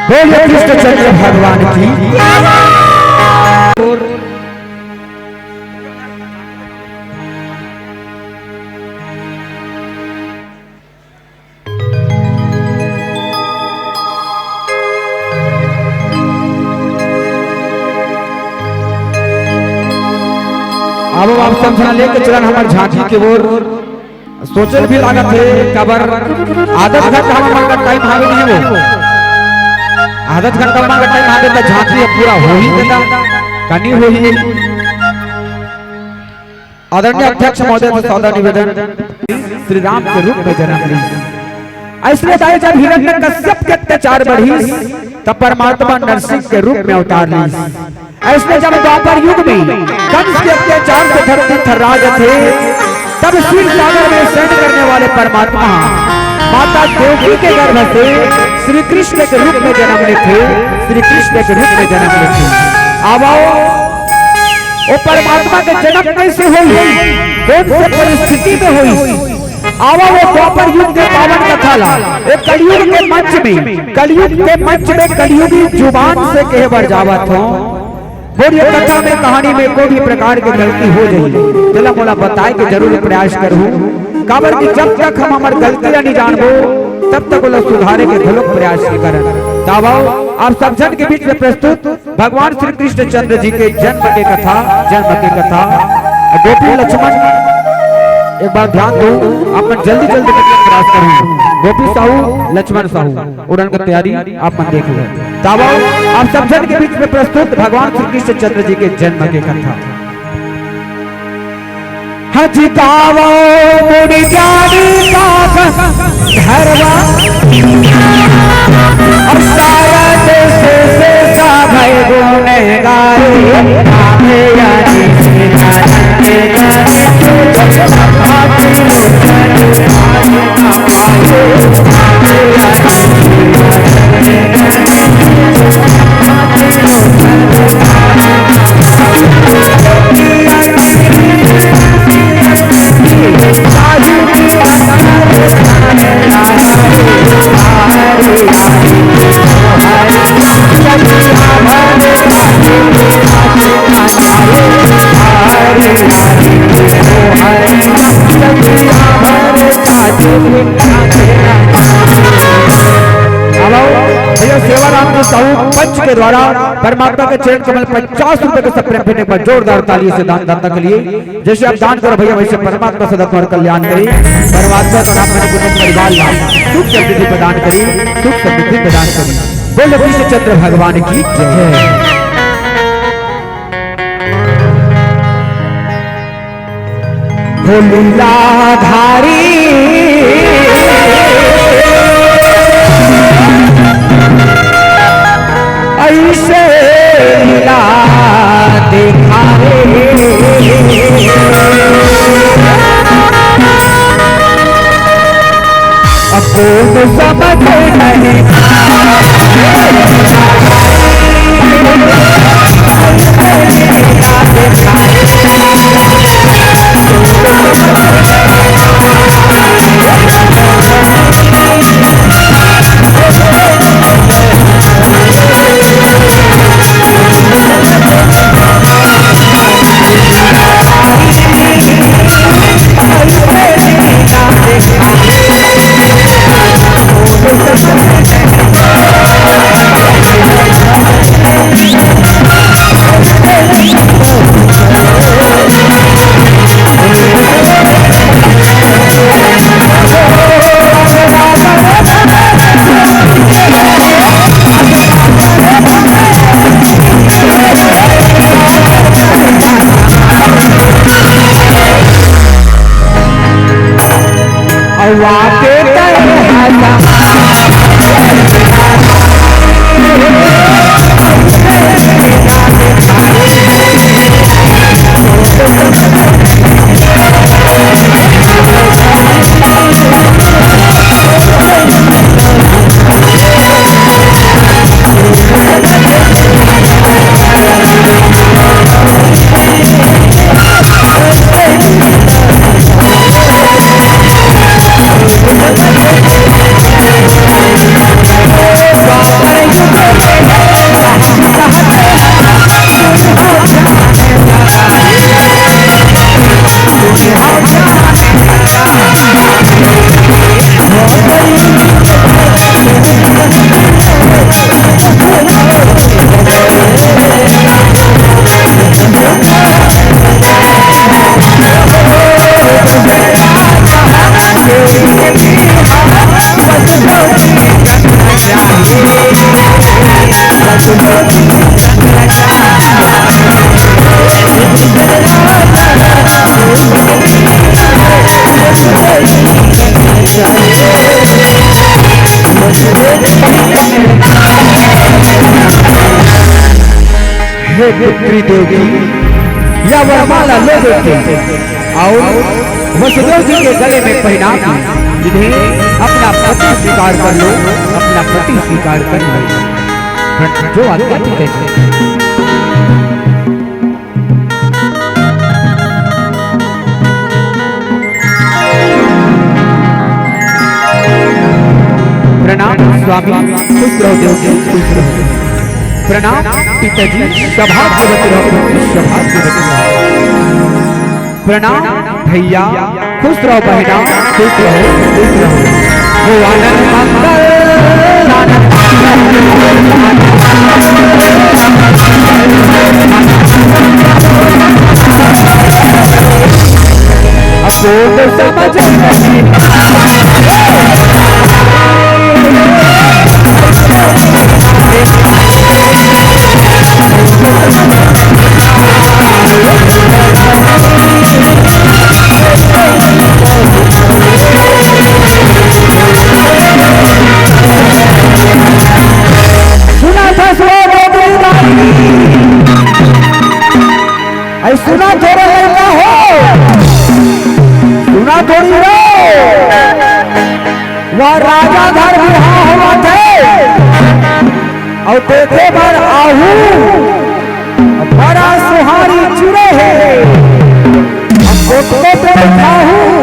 बोलिए कृष्णचंद्र भगवान की। अब आप समझा लेके चलन हमर झांकी के ओर। सोचल भी लागत हे, काबर आधा घंटा हमर मन का टाइम हावे नहीं वो। आधा घंटा मन का टाइम हावे त झांकी अब पूरा हो ही देता, कनी हो ही। आदरणीय अध्यक्ष महोदय से सादर निवेदन, श्री राम के रूप में जन्म लीस। अइसने दाई जब हिरण्यकश्यप के अत्याचार बढ़ीस, तब परमात्मा नरसिंह के रूप में अवतार लीस। अइसने जब द्वापर युग में कंस के अत्याचार से धरती थर्रा जथे, तब क्षीर सागर में शयन करने वाले परमात्मा माता देवकी के गर्भ से श्री कृष्ण के रूप में जन्म लेथे, श्री कृष्ण के रूप में जन्म लेथे। अब आओ, वो परमात्मा के जन्म कैसे होई, कौन से परिस्थिति में होई? आवा वो द्वापर युग के पावन कथा ला, एक कलयुग के मंच में, कलयुग के मंच में कलयुगी जुबान से कहे बर जावत हों। मोर ये कथा में, कहानी में कोई भी प्रकार के गलती हो जाही, तेला मोला बताए के जरूर प्रयास करहूँ। काबर कि जब तक हम हमर गलती ला नहीं जानबो, तब तक ओला सुधारे के घलोक प्रयास नहीं करन। त आवा, आप सब झन के बीच में प्रस्तुत भगवान श्री कृष्णचंद्र जी के जन्म के कथा, जन्म के कथा। गोपी लक्ष्मण, एक बार ध्यान दो, आप मन जल्दी जल्दी क्रॉस करो। गोपी साहू, लक्ष्मण साहू, उड़न का तैयारी आप मन देख लो। त आवा, आप सब झन के बीच में प्रस्तुत भगवान श्री कृष्णचंद्र जी के जन्म के कथा। हज गावो मुनि ज्ञानी का गंधर्वा, और सारा देश से सभय गुण गाए। हेलो, भैया सेवाराम जी साहू पंच के द्वारा परमात्मा के चरण कमल पचास रुपए के सप्रेम भेंट, एक बार जोरदार ताली से दान दाता के लिए। जैसे आप दान करो भैया, वैसे परमात्मा सदा तुम्हारा कल्याण करे, परमात्मा सदा अपने कुटुंब परिवार ला सुख समृद्धि प्रदान करे, सुख समृद्धि प्रदान करे। बोलो कृष्णचंद्र भगवान की जय। हो लीलाधारी ऐसे लीला दिखावे। अब कौन समझ नहीं हे पुत्री देवकी, या वरमाला लो बेटी, और वसुदेव जी के गले में पहना के इन्हें अपना पति स्वीकार कर लो, अपना पति स्वीकार कर लो। जो आज्ञा थी, जय। प्रणाम स्वामी, खुश रहो देव जी, खुश रहो। प्रणाम पिताजी, सौभाग्यवती रहो, सौभाग्यवती रहो। प्रणाम भैया, खुश रहो बहिना, खुश रहो, खुश रहो। हो आनंद मंगल, आनंद मंगल। अब वो तो समझ नहीं। सुना था सो बदरीदारी। ऐ सुना थोड़ा लड़का हो, सुना थोड़ी रो। वह राजा घर बिहाव होवत हे, अउ देखे बर आहू, बड़ा सुहारी चुरे हे। हम कोटको पे बैठा हूँ,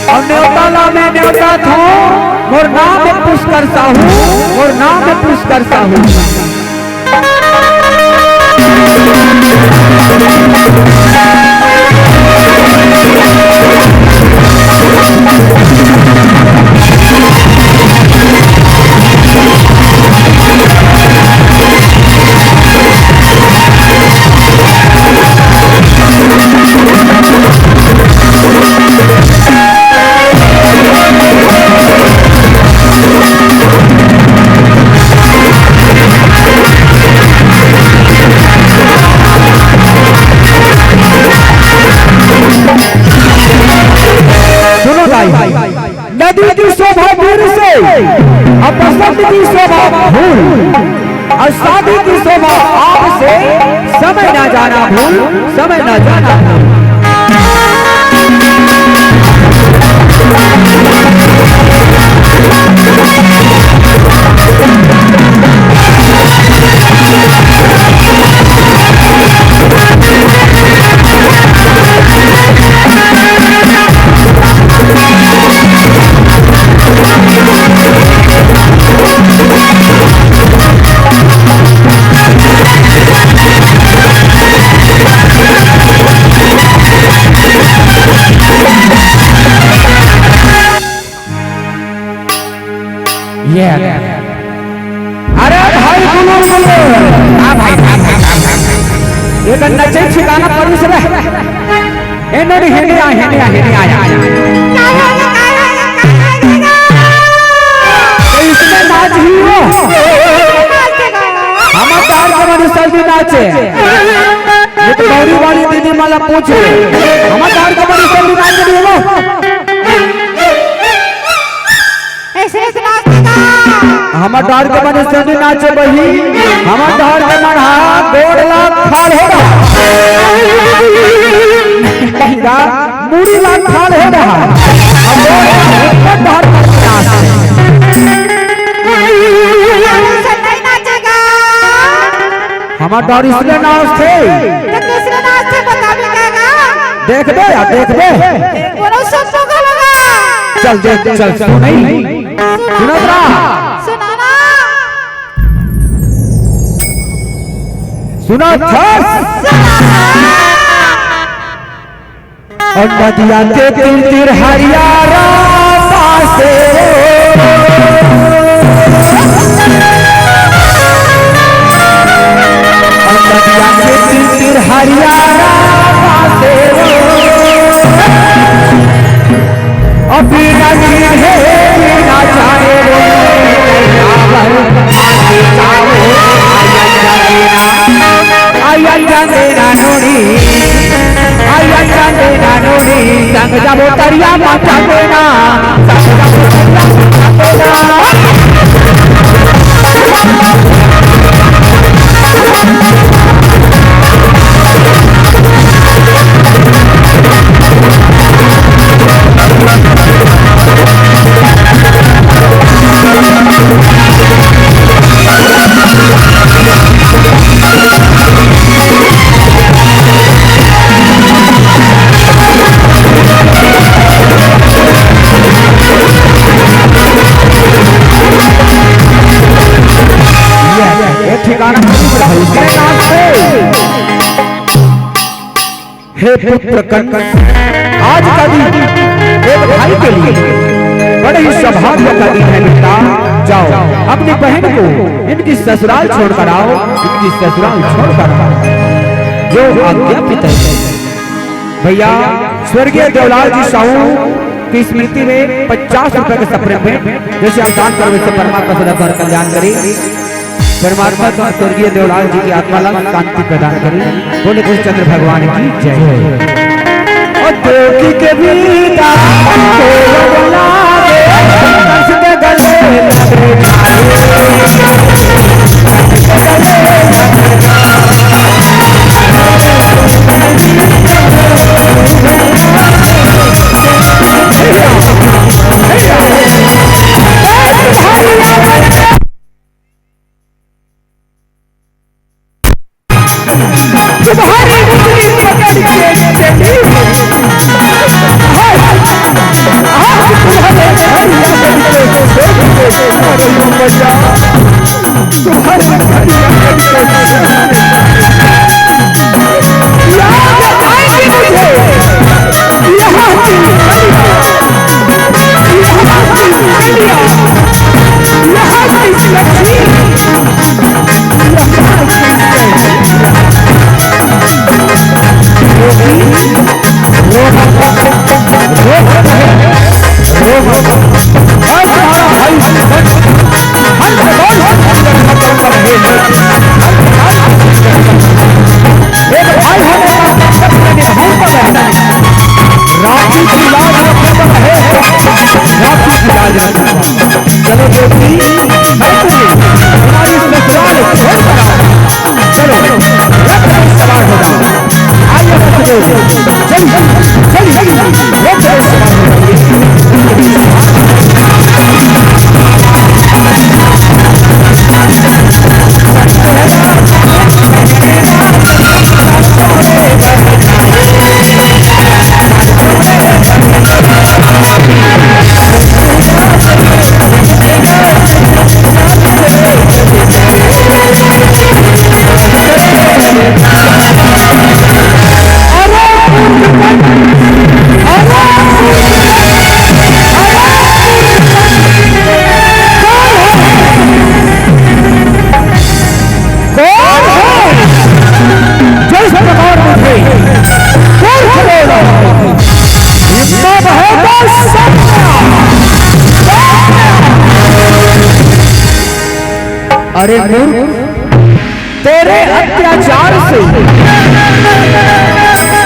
अउ नेवता ला मैं नेवता थो, मोर नाम हे पुष्कर साहू, मोर नाम हे पुष्कर साहू। सुनो दाई, नदी की शोभा दूर से, और पसंद की शोभा फूल, और शादी की शोभा आपसे, समय ना जाना भूल, समय ना जाना भूल। ये आ गया। अरे भाई, बोलो, बोलो। हाँ भाई, हाँ भाई, हाँ भाई। ये तो नचे ठिकाना परिस रहे। ए, नहीं, नहीं, हेने आ, हेने आ, हेने आ, आ, आ। तो इसमें नाच ही हो। हमार डार के मनी सर भी नाचे। ये तो गौरी वाली दीदी मला पूछे। हमार डार के मनी सर भी नाचे नहीं हो। ऐसे तो नाचते का? हमर डार के मन ऐसे नहीं नाचे बही, हमर डार के मन हा गोड़ ला खाल हो रहा। हीरा मुड़ी ला खाल हो रहा। अब गोड़ ला ऊपर डार के नाचते। ऐसे नहीं नाचेगा। हमर डार इसलिए नाचते। तो दूसरे नाचते बता भी देगा। देख दे या देख दे। बोलो सब तो बोलोगा। चल देख, चल सुन नहीं। सुनत रहा। सुनाना। सुनत हस। और नदिया के तीर तीर हरियारा पासे। और नदिया के तीर तीर हरियारा पासे। अभी नदी है, बिना जाने हे पुत्र कंस, आज का दिन एक भाई के लिए बड़े ही सौभाग्य का दिन है बेटा। जाओ, अपनी बहन को इनकी ससुराल छोड़कर आओ, इनकी ससुराल छोड़कर आओ। जो आज्ञा पिता है। भैया, स्वर्गीय देवलाल जी साहू की स्मृति में पचास रुपए के सप्रेम भेंट, जैसे आप दान करवे से परमात्मा सदा तुम्हारा कल्याण करे। परमात्मा तो स्वर्गीय देवलाल जी की आत्मा ला शांति प्रदान करे। बोले कृष्णचंद्र भगवान की जय। और देवकी के भी दान को बुला दे, हंस के गले लगे। तुम्हारी उंगली पकड़ के चली। हाय, आज तुम्हारे घर लौट के देखो, देखो, देखो, मजा। तुम्हारे घर लौट के देखो। याद आएगी मुझे यहाँ की, यहाँ की, यहाँ की लक्ष्मी। चलो बेटी, हमारी ससुराल छोड़कर आओ। चलो, रथ में सवार हो जाओ। आइए बसदेव, चलिए, चलिए, रथ में सवार हो जाइए। कौन है जो इस प्रकार मुझे मूर्ख बोला? हिम्मत है तो सामने आ। अरे मूर्ख, तेरे अत्याचार से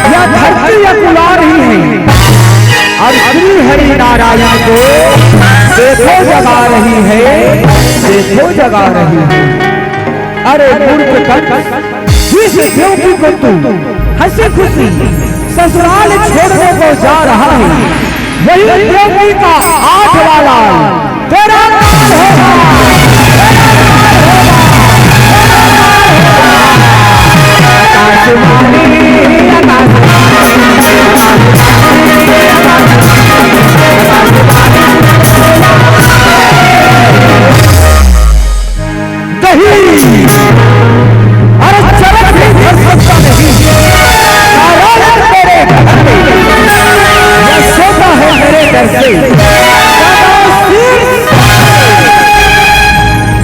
यह धरती अकुला रही है और श्री हरि नारायण को देखो जगा रही है, देखो जगा रही है। अरे मूर्ख कंस, जिस देवकी को तू हंसी खुशी ससुराल छोड़ने को जा रहा है, वही देवकी का आठ वाला तेरा काल होगा। नहीं, अरे चरण भी धर सकता नहीं। नारायण तेरे घर में, यह सोता है मेरे डर से।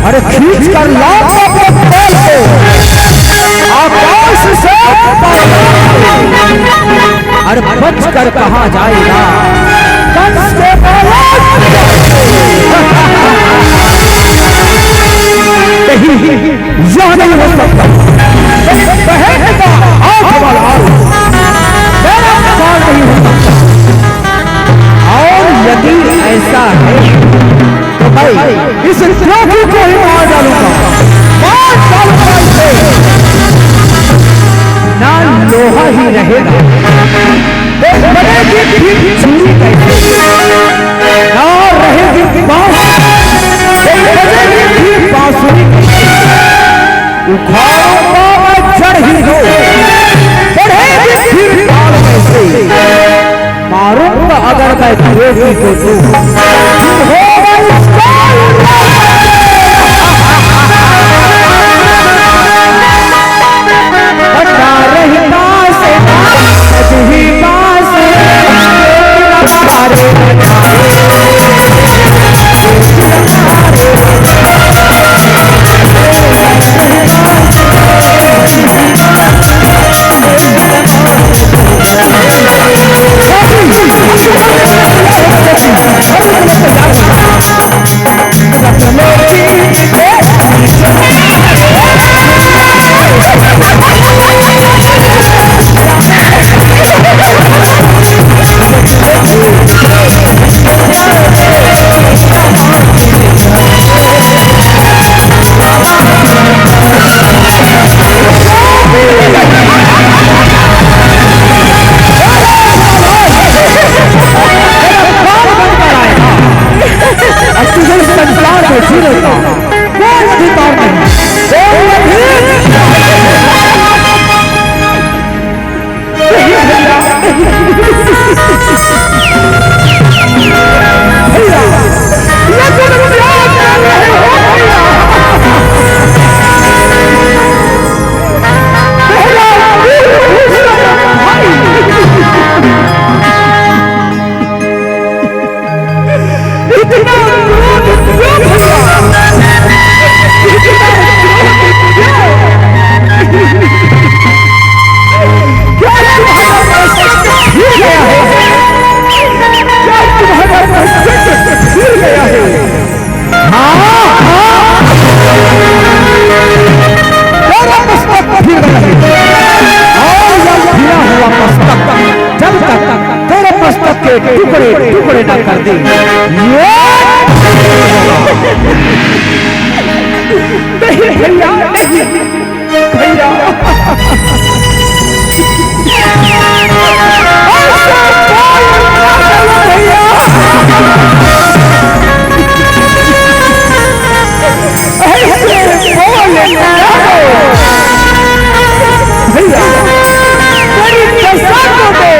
अरे खींच कर लाऊं अपने पैर को आकाश से, अरे बच कर कहाँ जाएगा कंस के बालक। नहीं, यह नहीं हो सकता। बहन का आंख वाला मेरा पार नहीं हो सकता। और यदि ऐसा है तो भाई, इस द्रोही को ही मार डालूंगा, मार डालूंगा इसे। ना लोहा ही रहेगा, तो बजेगी फिर छुरी कैसे? ना रहेगी बांस, तो बजेगी फिर बांसुरी कैसे? उखाड़ूंगा मैं जड़ ही को, बढ़ेगी फिर ताल कैसे? मारूंगा अगर मैं द्रोही को तो फिर होगा इसका बना रहता से और तुझे इस संसार में जीने का कोई अधिकार नहीं, कोई अधिकार नहीं। भैया, ये तुम क्या कर रहे हो भैया? मेरा भाई। इतना क्रोध क्यों भैया? इतना क्रोध क्यों? क्या तुम्हारा मस्तक हिल गया है? क्या तुम्हारा मस्तक हिल गया है? हाँ, हाँ। तेरा मस्तक हिल गया है। और यह हिला हुआ मस्तक जब तक तेरे मस्तक के टुकड़े टुकड़े ना कर दे, ये नहीं भैया, नहीं भैया। ऐसे बोल ना दो। भैया, तेरी कसम हो गई।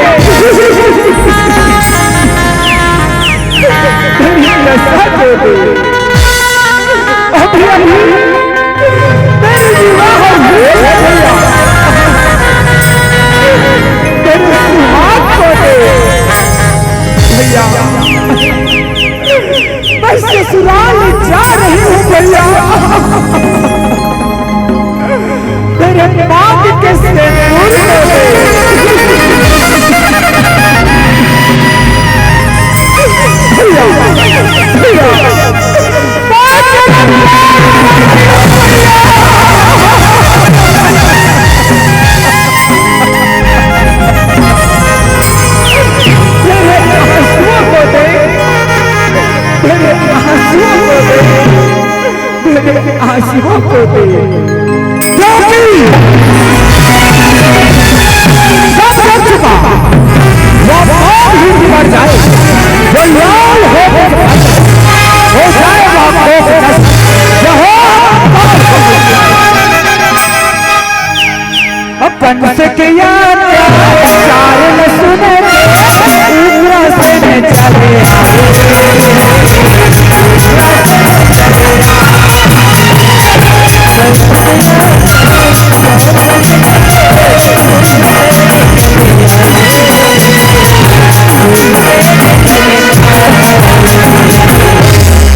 तेरी कसम हो गई। अभी, अभी तेरी विवाह हुई है भैया। तेरे सुहाग को दे भैया। मैं ससुराल जा रही हूँ भैया। मेरे मांग के सिंदूर को दे। भैया, भैया, मेरे आंसुओं को दे, मेरे आंसुओं को दे। मेरे आंसुओं को दे। क्योंकि सब कर चुका, वो कौन ही बिगड़ जाए, वो लाल हो, हो जाए वो कोख नष्ट। यहोवा अपन से किया अत्याचार न सुने, उग्र से न चले।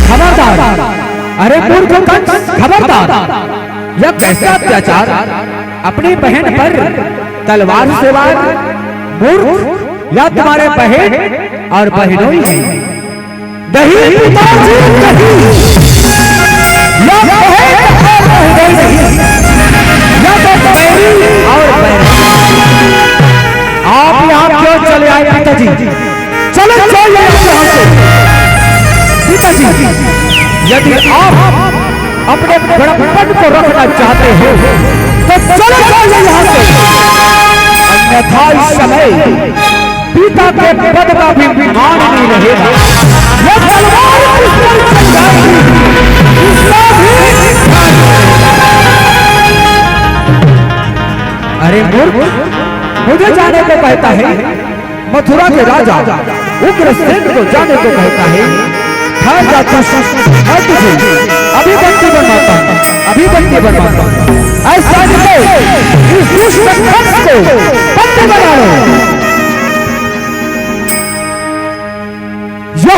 खबरदार, अरे मूर्ख कंस, खबरदार, यह कैसा अत्याचार? अपनी बहन पर तलवार से वार, मूर्ख, या तुम्हारे बहन और बहनोई हैं। नहीं पिताजी, नहीं। या बहन और बहनोई नहीं, या तो बैरी और बैरी। आप यहाँ क्यों चले आए पिताजी? चले जाइए यहाँ से। पिताजी, यदि आप अपने बड़प्पन को रखना चाहते हो तो चले जाइए यहाँ से, अन्यथा इस समय पिता के पद का भी मान नहीं रहेगा। ये तलवार किस पर चल जाएगी, इसका भी ध्यान रखना। अरे मूर्ख, मुझे जाने को कहता है, मथुरा के राजा उग्रसेन को जाने को कहता है। ठहर जा दुष्ट, मैं तुझे अभी बंदी बनवाता हूँ, अभी बंदी बनवाता हूँ। ऐसा नहीं, इस दुष्ट कंस को बंदी बना लो। यह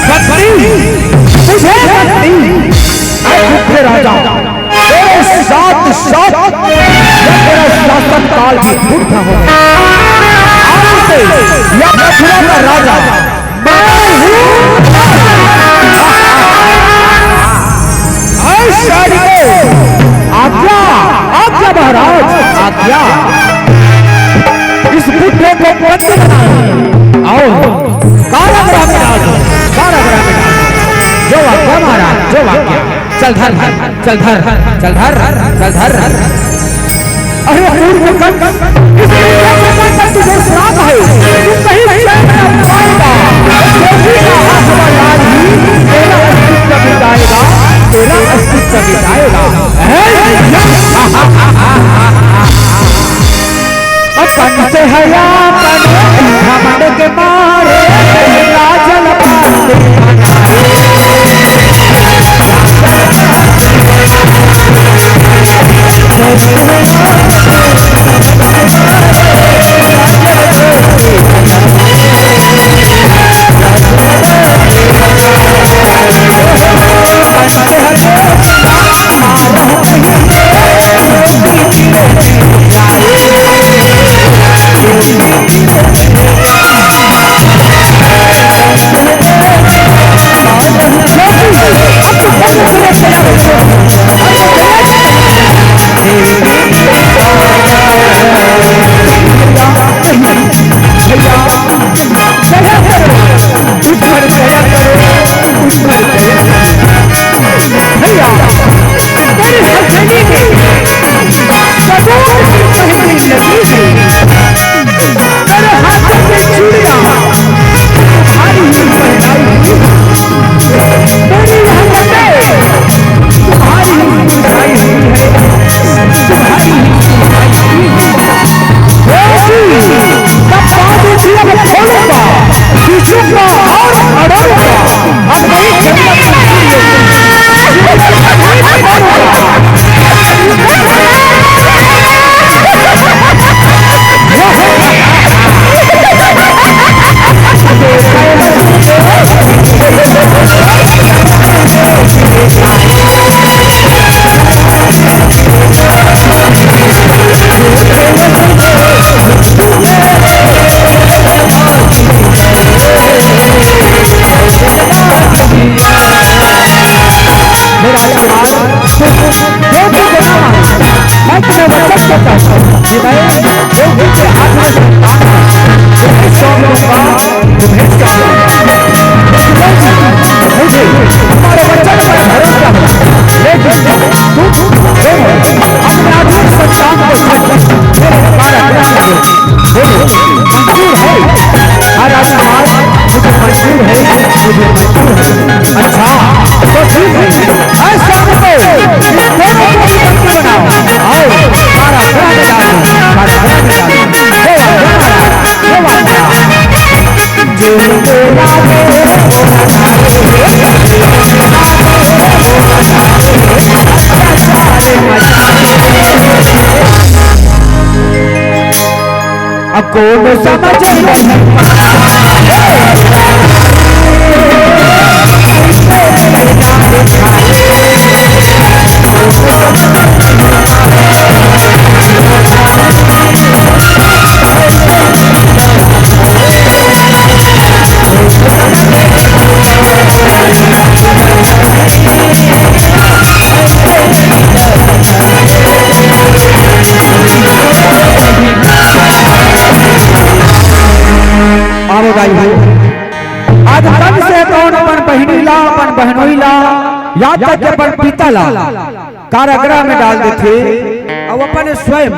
बंदी, तुझे बंदी, ऐ बुद्धे राजा। तेरे साथ साथ तेरा शासन काल भी बुढ़ा हो गया। या मथुरा का राजा मैं हूँ। ऐ शारिके, आज्ञा, आज्ञा महाराज, आज्ञा। इस बुड्ढे को बंदी बनाओ और कारागृह में डाल दो, कारागृह में डाल दो। जो आज्ञा महाराज, जो आज्ञा। चल धर, चल धर, चल धर, चल धर। अरे मूर्ख कंस, इस दुनिया के मन पर तुझे श्राप है, तू कहीं चैन न पाएगा। योगी का आत्मा लाल ही तेरा अस्तित्व मिटाएगा, तेरा अस्तित्व मिटाएगा। कंस हया अपन घमंड के मारे, राजन पांडे आवो दाई हो। आज कंस ह कौन अपन बहिनी ला, अपन बहनोई ला, यहाँ तक कि अपन पिता ला कारागृह में डाल देथे। अउ अपन स्वयं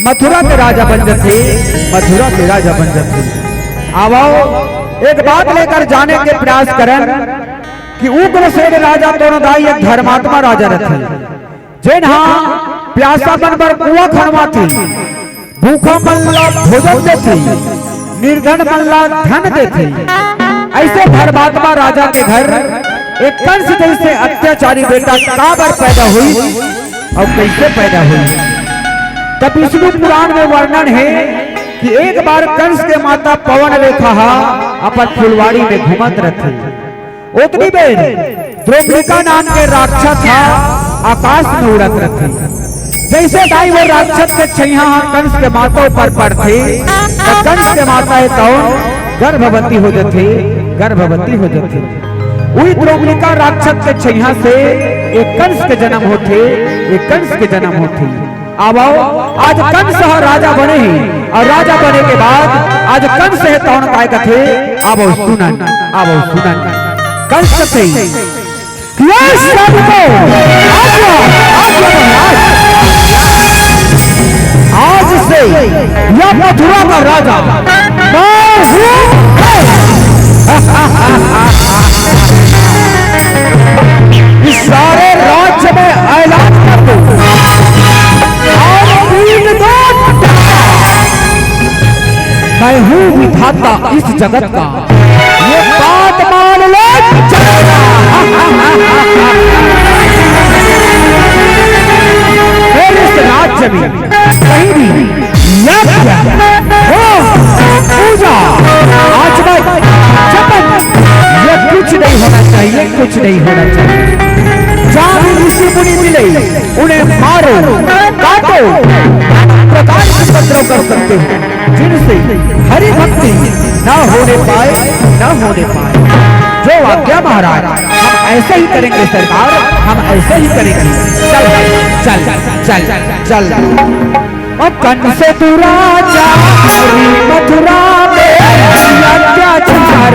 मथुरा के राजा बन जथे, मथुरा के राजा बन जथे। आवो, एक बात लेकर जाने के प्रयास करन कि उग्रसेन राजा तोर दाई एक धर्मात्मा राजा रथे, जेन हा प्यासा मन बर कुआं खनवाथे, भूखा मन ला भोजन देथे, निर्धन मन ला धन देथे। ऐसे धर्मात्मा राजा के घर एक कंस जैसे अत्याचारी बेटा काबर पैदा होइस अउ कैसे पैदा होइस? त विष्णु पुराण में वर्णन हे कि एक बार कंस के माता पवन रेखा हा अपन फुलवाड़ी में घूमत रथे। ओतनी बेर द्रोमलिका नाम के राक्षस हा आकाश में उड़त रथे। जैसे दाई वो राक्षस के छैया हा कंस के माता ऊपर पड़थे, त कंस के माता हे तौन गर्भवती हो जथे, गर्भवती हो जथे। उही द्रोपलिका राक्षस के छैया से एक कंस के जन्म होथे, एक कंस के जन्म होथे। आवो, आज कंस ह राजा बने हे अउ राजा बने के बाद आज कंस हे तौन काय कथे, आवो सुनन, आवो सुनन। कंस कथे, ये सबको आज्ञा, आज्ञा महाराज। आज से यह मथुरा का राजा मैं हूँ। इस सारे राज्य में ऐलान कर दो, आज पीट दो। मैं हूँ विधाता इस जगत का, ये बात मान लो। फिर इस राज्य में कहीं भी यज्ञ, होम, पूजा, आचमन, जपन, ये कुछ नहीं होना चाहिए, कुछ नहीं होना चाहिए। जहाँ भी ऋषि मुनि मिले, उन्हें मारो, काटो, प्रकार से उपद्रव कर सकते हो, जिनसे हरि भक्ति न होने पाए, न होने पाए। जो आज्ञा महाराज, हम ऐसे ही करेंगे सरकार, हम ऐसे ही करेंगे। चल, चल, चल, चल। और कंस तू राजा, मथुरा में अत्याचार।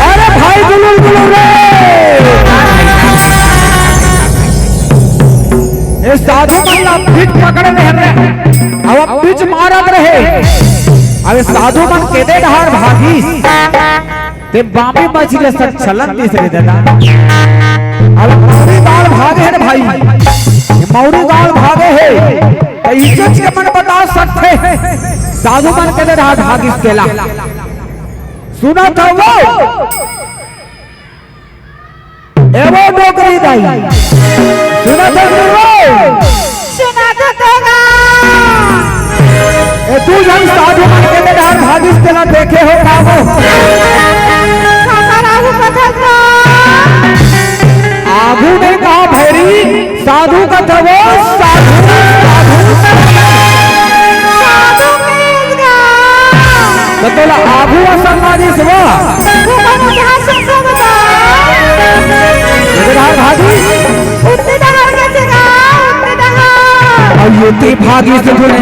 अरे भाई, गुलू, गुलू रे। ए साधु मन ला पीठ पकड़े रहे रे। अब पीठ मारत रहे। अब साधु मन केदे डहार भागिस। ते बामी मछली सब छलन दिस रे दादा। अब मौरी गांव भागे हे रे भाई, ये मौरी गांव भागे हे। तो इज्जत के मन बता सकथे। साधु मन केदे डहार भागिस तेला। सुनत हवो? ए वो डोकरी दाई, सुनत हवो? सुनत हवो गा। ए, तू जब साधु मन केदे डहार भागिस तेला देखे हो का वो? काकर आगू कथस गा? आगू नहीं कहा भैरी, साधु कथस वो, साधु, साधु। साधु कथस गा। तो तोला आगू असन लागिस वो। वो कौन यहाँ सुन को बता। इधर आ भागी। उत्ते डहार के जगह, उत्ते डहार। अउ ये ते भागिस गुने।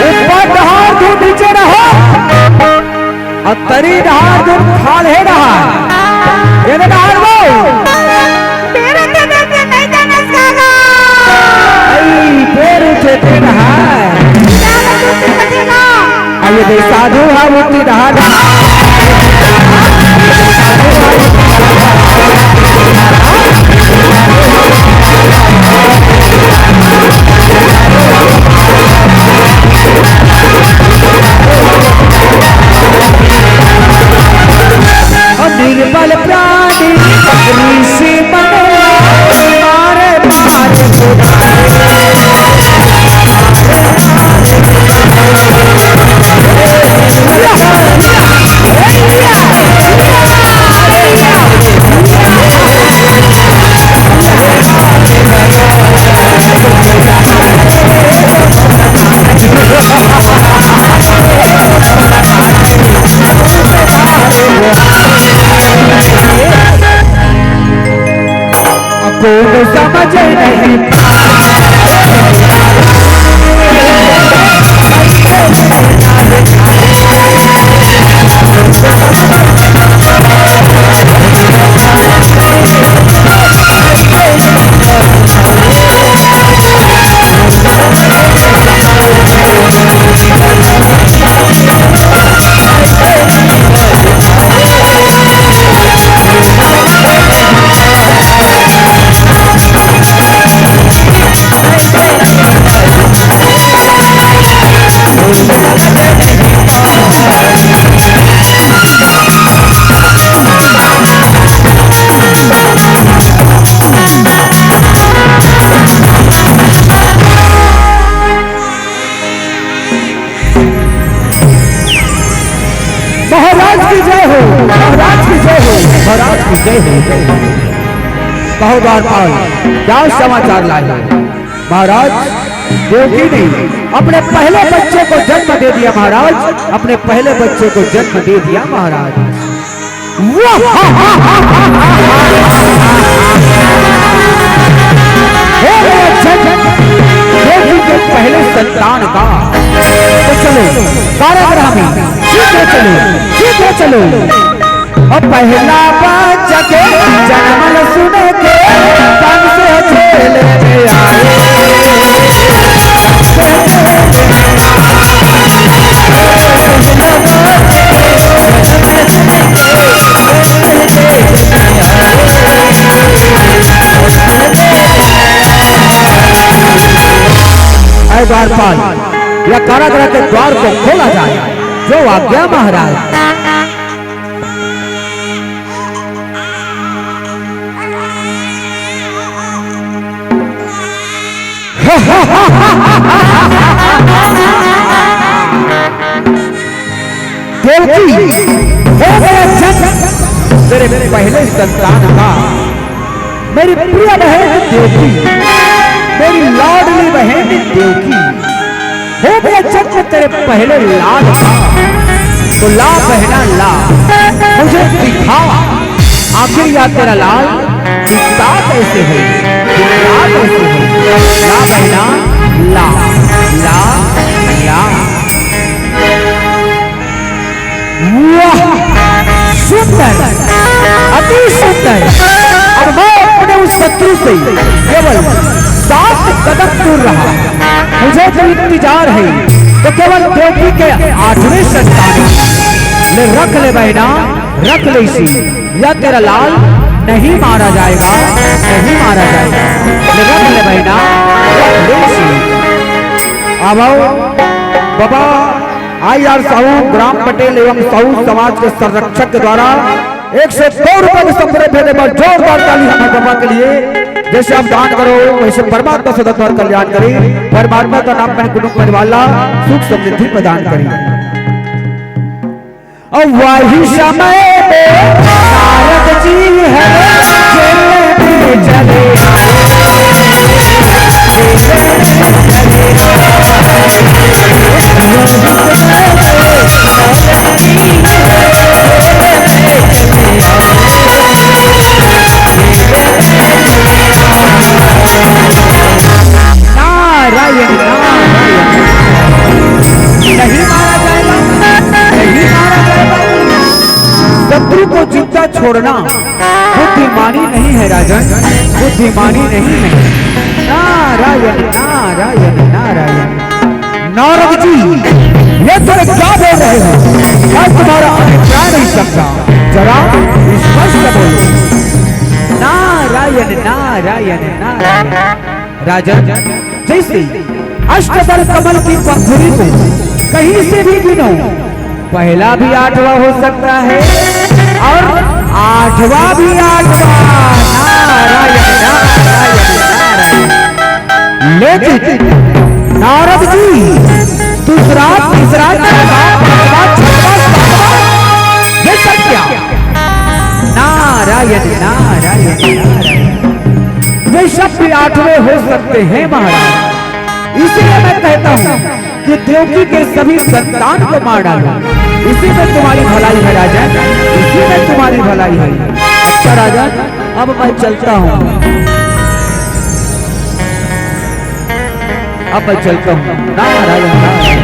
ऊपर डहार तू नीचे रहो। अउ तरी डहार तू खाल्हे डहार। ये डहार वो। मेरे तो दर्द नहीं देना चाहता। आई, फेर उठे ते डहार। क्या मैं दूसरी बचेगा? अउ ये दे साधु हा मुक्ति डहार। निर्बल प्राणी ऋषि मन मारे मारे। कौन समझ नहीं जय हो, जय हो। कहो द्वारपाल, क्या समाचार लाए हो? महाराज, देवकी ने अपने पहले बच्चे को जन्म दे दिया महाराज, अपने पहले बच्चे को जन्म दे दिया महाराज। वाह! हो गया जन्म देवकी के पहले संतान का। तो चलो, कार्यक्रम में शीघ्र चलो, शीघ्र चलो। और पहला बच्चा के जन्म सुन के कंस जेल में आए। ऐ द्वारपाल, या कारागृह के द्वार को खोला जाए, जो आज्ञा महाराज। देवकी, हो गया जन्म तेरे पहले संतान का। मेरी प्रिय बहन देवकी, मेरी लाडली बहन देवकी, हो गया जन्म तेरे पहले लाल का। तो ला बहना ला, मुझे दिखा, आखिर या तेरा लाल दिखता कैसे है, दिखता कैसे है? ला बहना ला, ला, ला। वाह, सुंदर, अति सुंदर। अब मैं अपने उस शत्रु से केवल सात कदम दूर रहा। मुझे जो इंतजार है, तो केवल देवकी के आठवें संतान। ले, रख ले बहना, रख ले इसे। या तेरा लाल नहीं मारा जाएगा, नहीं मारा जाएगा। ले, रख ले बहना, रख ले इसे। अब आओ बाबा, आई आर साहू ग्राम पटेल एवं साहू समाज के संरक्षक के द्वारा एक सौ दो रुपए के संग्रह भेजे बर जोरदार ताली हमर बाबा के लिए। जैसे आप दान करो, वैसे परमात्मा सदा तुम्हारा कल्याण करे, परमात्मा का नाम में कुटुंब परिवार ला सुख समृद्धि प्रदान करे। और वही समय में नारद जी है जेल में चले। नारायण, नारायण। नहीं मारा जाएगा, नहीं मारा जाएगा। शत्रु को जिंदा छोड़ना बुद्धिमानी नहीं है राजन, बुद्धिमानी नहीं है। नारायण, नारायण, नारायण। नारद जी, ये तुम क्या बोल रहे हो? मैं तुम्हारा अभिप्राय नहीं समझा, जरा स्पष्ट बोलो। नारायण, नारायण, नारायण। राजन, जैसे अष्टदल कमल की पंखुड़ी को कहीं से भी गिनो, पहला भी आठवां हो सकता है और आठवां भी आठवां। नारायण, नारायण, नारायण। लेकिन नारद जी, दूसरा, तीसरा, चौथा, पांचवा, छठवां, सातवां, ये सब क्या? नारायण, नारायण, नारायण। ये सब भी आठवें हो सकते हैं महाराज। इसलिए मैं कहता हूँ कि देवकी के सभी संतान को मार डालो। इसी में तुम्हारी भलाई है राजन, इसी में तुम्हारी भलाई है। अच्छा राजन, अब मैं चलता हूँ, अब मैं चलता हूँ। नारायण, नारायण, नारायण।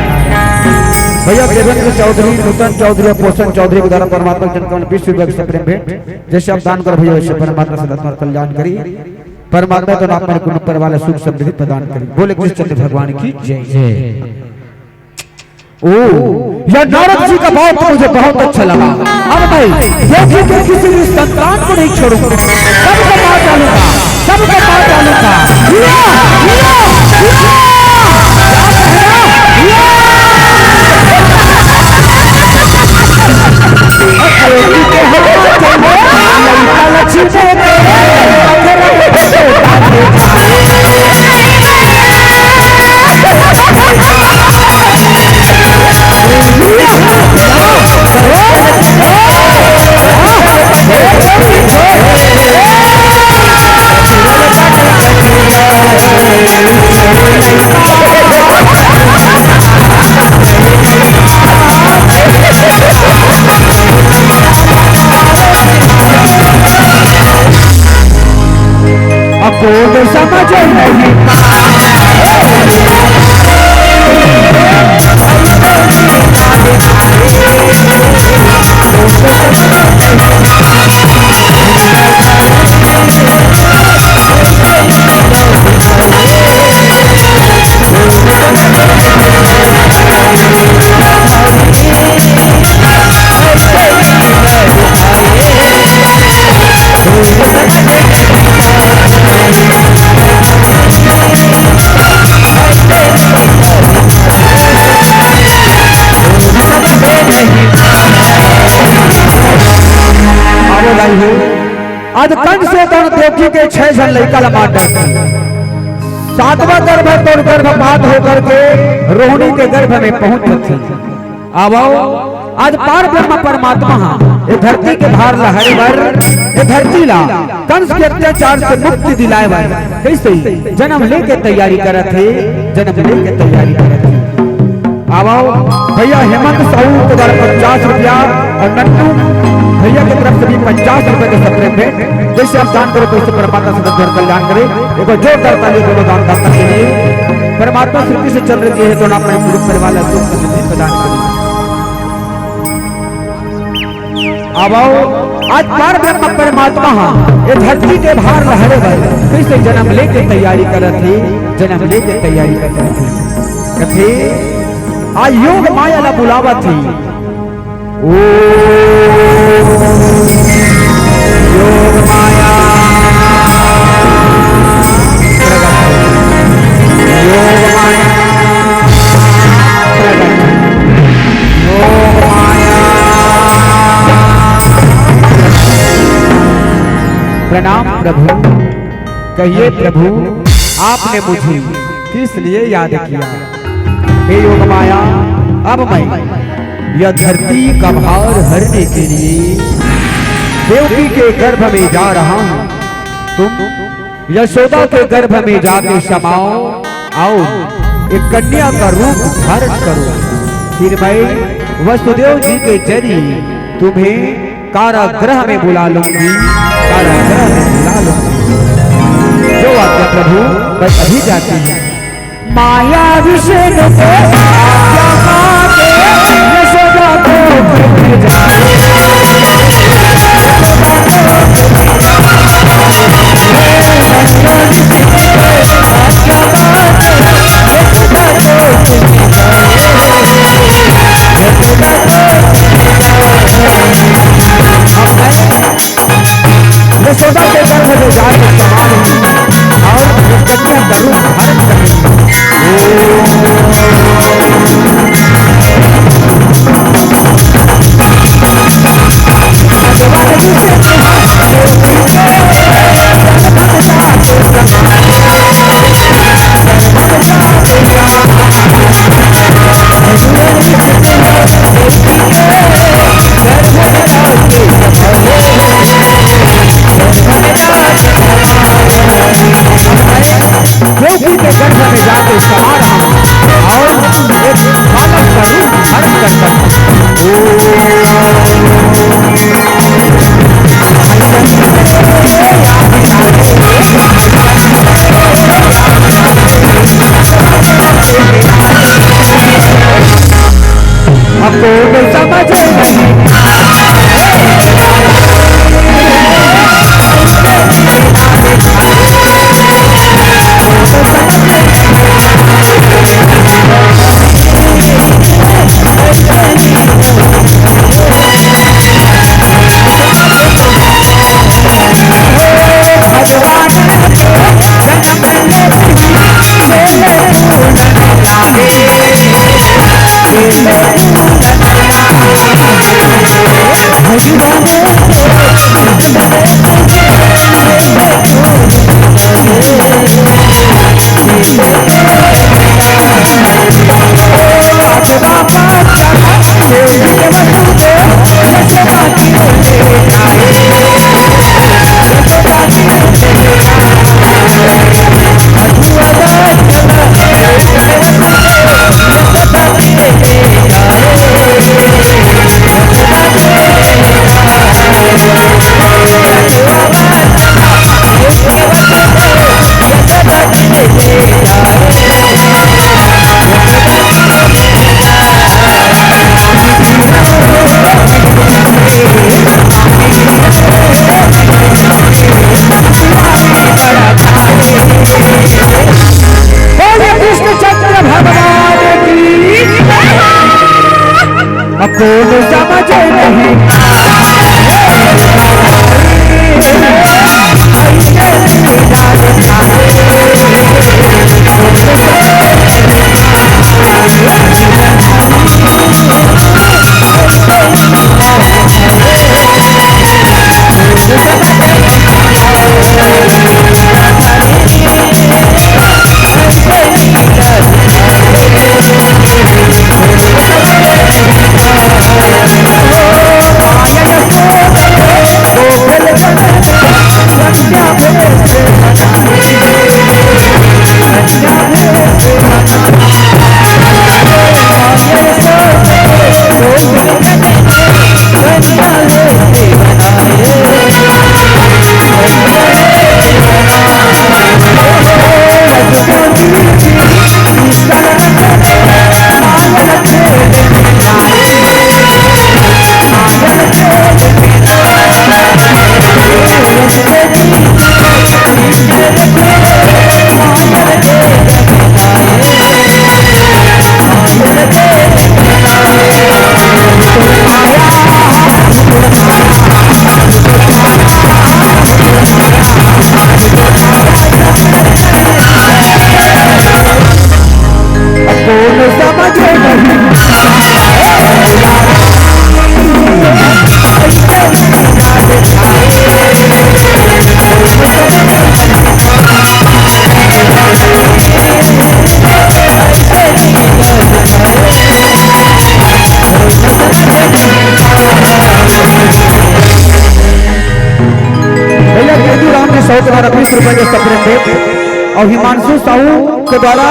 भैया देवेंद्र चौधरी, नूतन चौधरी और पोषण चौधरी के द्वारा परमात्मा के जन कल्याण बीस रुपये से प्रेम भेंट। जैसे आप दान कर भैया, वैसे परमात्मा से तुम्हारा कल्याण करी। परमात्मा तो नाम पर गुण पर वाला सुख समृद्धि प्रदान करी। बोले कृष्णचंद्र भगवान की जय। जय। ओ, यह नारद जी का बात तो मुझे बहुत अच्छा लगा। अब मैं देवकी के किसी भी संतान को नहीं छोड़ूंगा, सबको मार डालूंगा, सबको मार डालूंगा। या, या, या, या, या। आज कंस अउ देवकी के छह झन लइका ला मार डारथे। सातवां गर्भ तोर गर्भपात होकर के रोहिणी के गर्भ में पहुंच जाथे। आवव, आज पार ब्रह्म परमात्मा हा ए धरती के भार ला हरे बर, ए धरती ला कंस के अत्याचार से मुक्ति दिलाए बर कइसे जनम लेके तैयारी करत हे, जनम लेके तैयारी करत हे। आवव भैया, हेमंत साहू के द्वारा पचास रुपया अउ नन्नू भैया के तरफ से भी पचास रुपया के सप्रेम भेंट। जइसे आप दान करो, वइसे परमात्मा सदा तोर कल्याण करे। एक बार जोरदार ताली दोनों दान दाता के लिए। परमात्मा सृष्टि से चल रही है तो ना अपने पूरे परिवार ला सुख समृद्धि प्रदान करे। आवव, आज पार ब्रह्म परमात्मा हा ए धरती के भार ला हरे बर कइसे जनम लेके तैयारी करत हे, जनम लेके तैयारी करत हे। कथे, आज योग माया ला बुलावत हे। ओम योग माया प्रगट हो। योग माया प्रगट हो। योग माया प्रगट हो। प्रणाम प्रभु। कहिए प्रभु, आपने मुझे किस लिए याद किया? हे योग माया, अब मैं यह धरती का भार हरने के लिए देवकी के गर्भ में जा रहा हूँ। तुम यशोदा के गर्भ में जाके समाओ, आओ, एक कन्या का रूप धारण करो। फिर मैं वसुदेव जी के जरिए तुम्हें कारागृह में बुला लूंगी, कारागृह में बुला लूंगी। जो आज्ञा प्रभु, बस अभी जाती हूँ। माया विष्णु को आज्ञा मांगे, यशोदा को यशोदा के गर्भ में जाके समा रही और कन्या का रूप धारण कर रही। देवकी के गर्भ में जाके समा रहा हूँ और एक बालक का रूप धारण करता हूँ। आपको समझ नहीं। बोले कृष्णचंद्र भगवान की। अब कौन समझ नहीं। द्वारा बीस रुपए के सप्रेम भेंट और हिमांशु साहू के द्वारा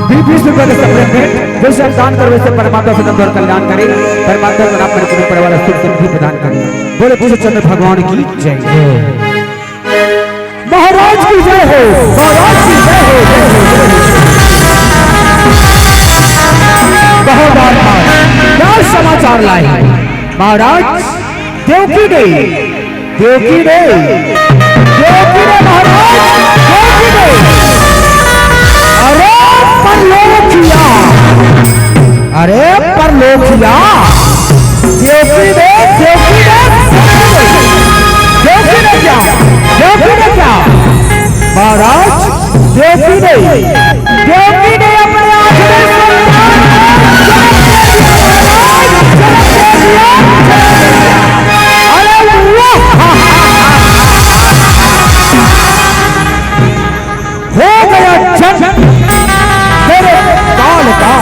भी बीस रुपए के सप्रेम भेंट। जैसे आप दान करवे से परमात्मा से और कल्याण करे, परमात्मा का नाम करके परिवार सुख समृद्धि प्रदान करे। बोले पूज्य चंद्र भगवान की जय। महाराज की जय हो, महाराज की जय हो, जय हो, जय हो। बहुत बार क्या समाचार लाए महाराज? देवकी ने, देवकी ने, देवकी ने महाराज, देवकी ने। अरे परलोकिया, अरे परलोकिया, देवकी ने, देवकी ने, देवकी ने क्या, देवकी ने क्या? महाराज, देवकी ने, देवकी ने अपने आंख में संतान को जन्म दे दिया, महाराज, जन्म दे दिया। अरे वाह! हो गया जन्म मेरे बाल का,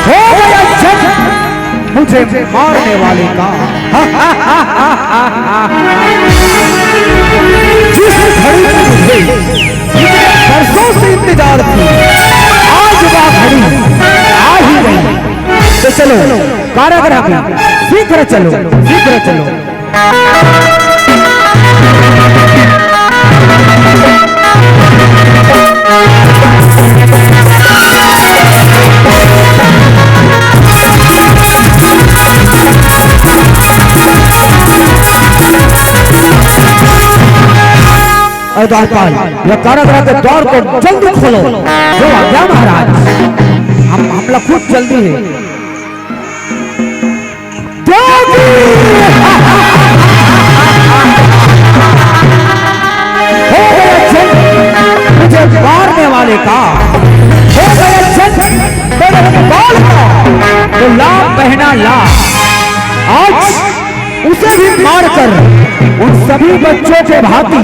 हो गया जन्म मुझे मारने वाले का। जिस घड़ी की मुझे इतने बरसों से इंतजार थी, आज वह घड़ी आ ही गई। तो चलो, कारागृह में शीघ्र चलो, शीघ्र चलो। अरे द्वारपाल, यह कारागृह के द्वार को जल्दी खोलो। जो आ गया महाराज, हम, हमला खुद जल्दी है। देवकी! हो गया जन्म मुझे मारने वाले का, हो गया जन्म मेरे बाल का। तो ला बहना ला, आज उसे भी मारकर उन सभी बच्चों के भांति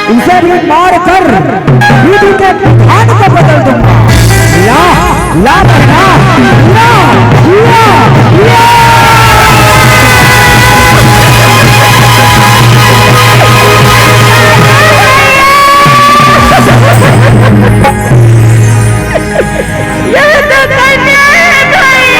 उसे भी मारकर विधि के विधान को बदल दूंगा। ला, ला बहना, ला, ला, ला। ये तो कन्या है भैया।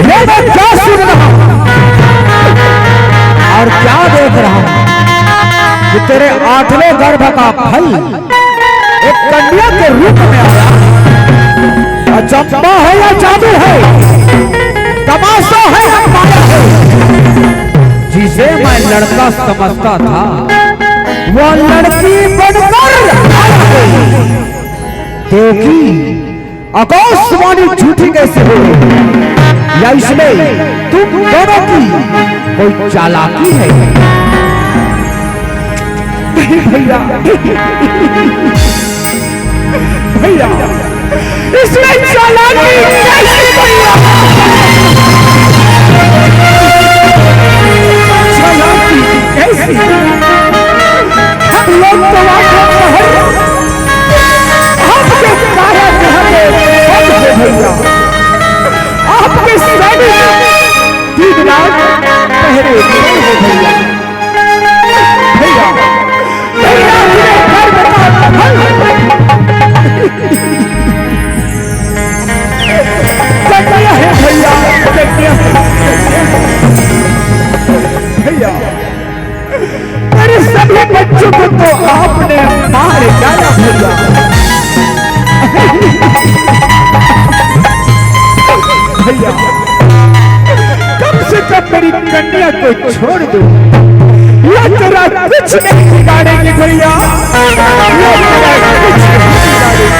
ये मैं क्या सुन रहा हूँ और क्या देख रहा हूँ कि तेरे आठवें गर्भ का फल एक कन्या के रूप में आया। अचंबा है या जादू है, तमाशा है या माया है, जिसे मैं लड़का समझता था, वह लड़की बनकर आई। देवकी, आकाशवाणी झूठी कैसे हो गई? या इसमें तुम दोनों की कोई चालाकी है? नहीं भैया, भैया, इसमें चालाकी कैसी भैया? चालाकी कैसी? हम लोग तो आखिर महल आपके कारागृह में बंद हो भैया। आपके सैनिक दिन रात पहरेदार हो भैया। भैया, भैया, अपने घर बता, कन्या है भैया, कन्या है, भैया। अरे सभी बच्चों को तो आपने मार डाला भैया। भैया, कम से कम मेरी कन्या को छोड़ दो। यह तेरा कुछ नहीं बिगाड़ेगी भैया, यह तेरा कुछ नहीं बिगाड़ेगी।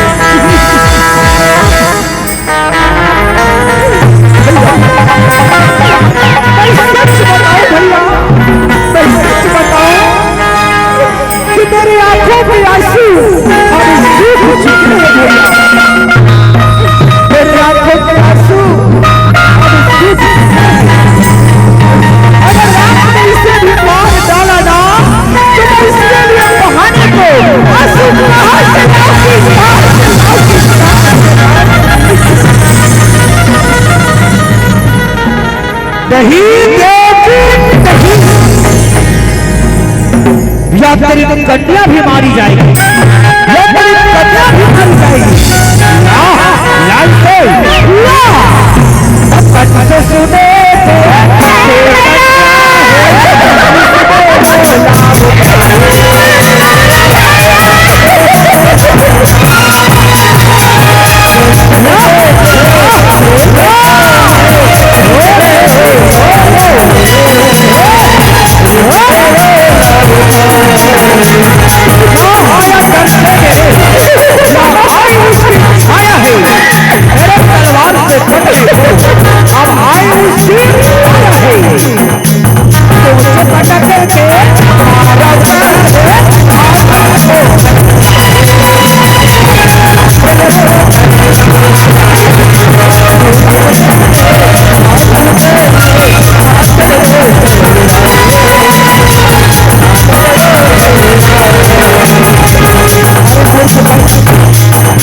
भैया, मैं सच बताऊं भैया, मैं सच बताऊं कि मेरी आंखों के आंसू अब सूख चुके हैं भैया। मेरी आंखों के आंसू अब सूख चुके हैं। अगर रात में इसे भी मार डाला ना, तो मैं इसके तेरी तो कन्या भी मारी जाएगी, ये तेरी कन्या भी मारी जाएगी। लाल से, लाल से सुने। आया है, अरे तलवार से पकड़े हो, अब आए उसी आया है। तुझे पटक के मारा जाए।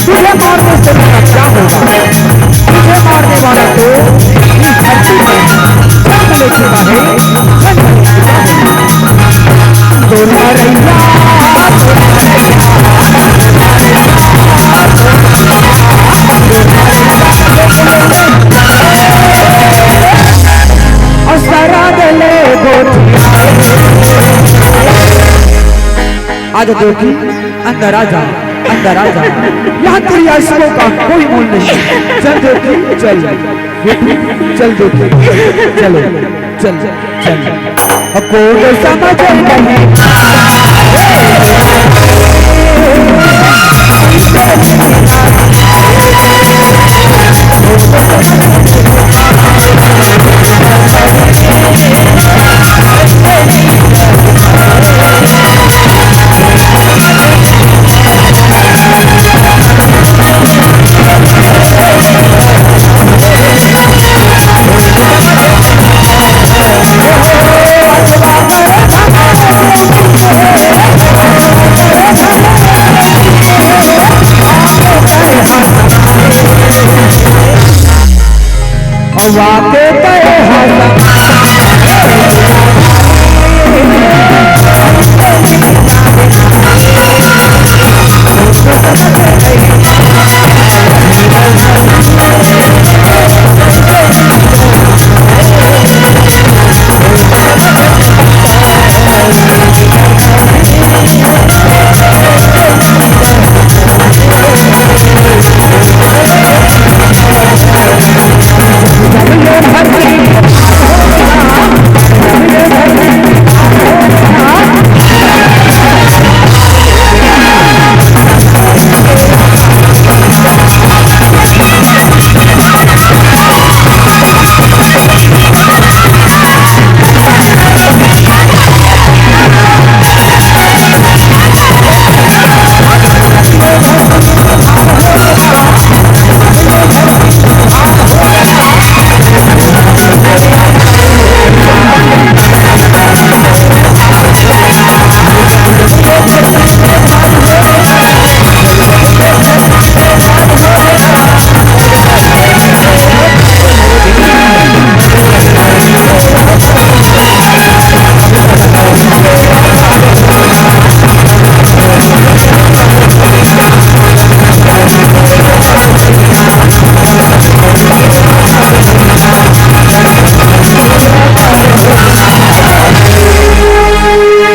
तुझे मारने से मेरा क्या होगा? तुझे मारने वाला तो इस धरती पर जन्म ले चुका है, जन्म ले चुका है। दुलारैया, दुलारैया। और सरा दे ले गोटिया। आजा देवकी, अंदर आजा, अंदर आजा। यहाँ तेरी आशिकों का कोई मोल नहीं। चल देवकी, चल। बेटी, चल देवकी, चलो, चल, चल। अब कोई समझ नहीं।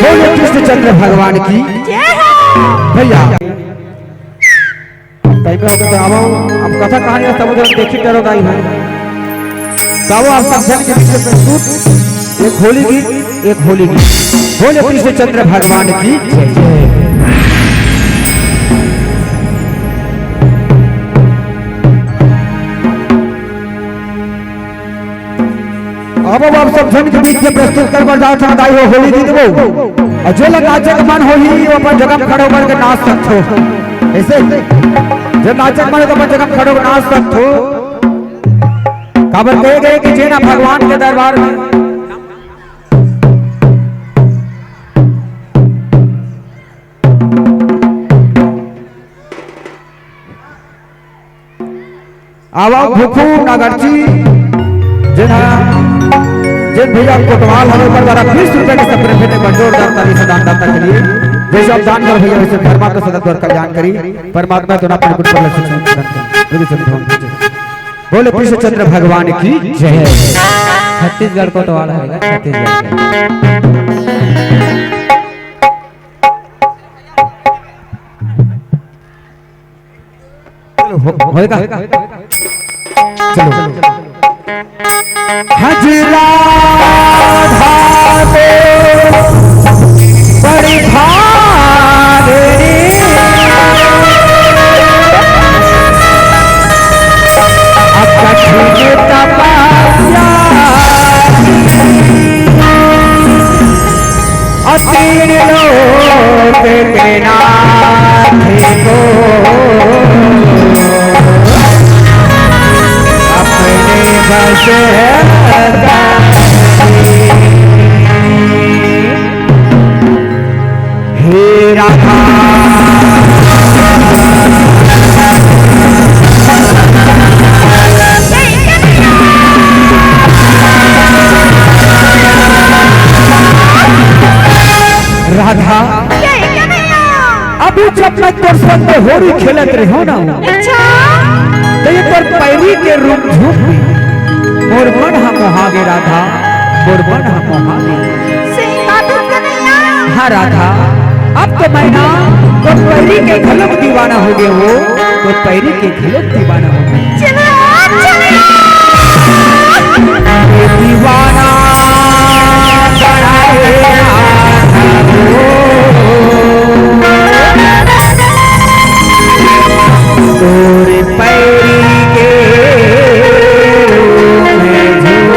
बोलिए कृष्णचंद्र भगवान की। जय हो। भैया, तइबे हो तो आवो, अब कथा कहानी का सब जन देखी डरो दाई हो। तो आवो आप सब जन के बीच में प्रस्तुत एक होली गीत, एक होली गीत। बोले कृष्णचंद्र भगवान की जय। अब, अब आप सब झन के बीच में प्रस्तुत कर बर जात हन दाई हो होली गीत वो। अउ जेला नाचे के मन होही, वो अपन जगह खड़े होकर के नाच सकथो। ऐसे, जब नाचे के मन हो, तो अपन जगह खड़े होकर नाच सकथो। काबर कहे गए कि जेन ह भगवान के दरबार में आवा भूखू नागरची, जेन ह, जेन भैया कोटवाल हवे, ओकर द्वारा बीस रुपया के सप्रेफेट एक बार जोरदार ताली से दानदाता के लिए। जैसे आप दान करो भैया, वैसे धर्मा का सदा तोर कल्याण करी। परमात्मा तो ना अपने कुटुंब में सुख शांति प्रदान करे। बोले कृष्णचंद्र भगवान की जय। छत्तीसगढ़ कोटवाल है, छत्तीसगढ़। चलो, हो-, होएगा। चलो। हजरा धातो बड़ी भागनी, अब कठिन तपस्या अतीन लोक के नाथ को अपने बस है। हे राधा। राधा, अभी जब मैं तोर संग होरी खेलत रहे हो ना, अच्छा। तो ये तोर पैरी के रूप झूम भी मोर मन हा मोहा गे राधा, मोर मन हा मोहा गे। सही बात है कन्हैया। हाँ राधा, अब तो मैं ना तोर पैरी के घलोक दीवाना हो गे हो, तोर पैरी के घलोक दीवाना हो गे। चलो, चलो। दीवाना बनाए राधा को। तोर पैरी के रूप में झूम।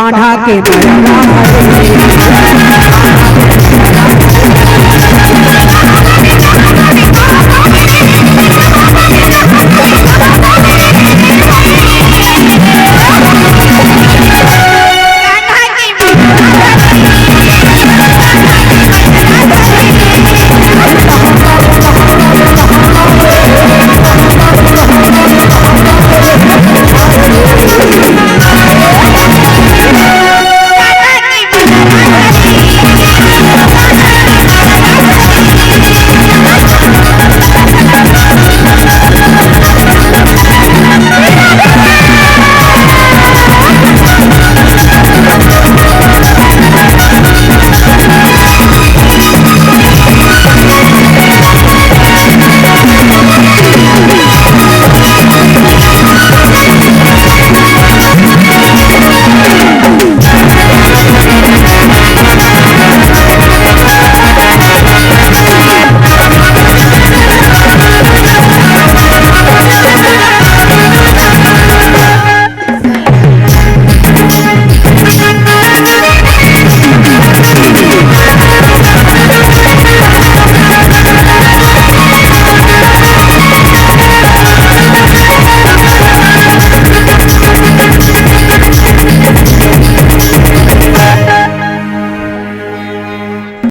कान्हा के मया ला हरे।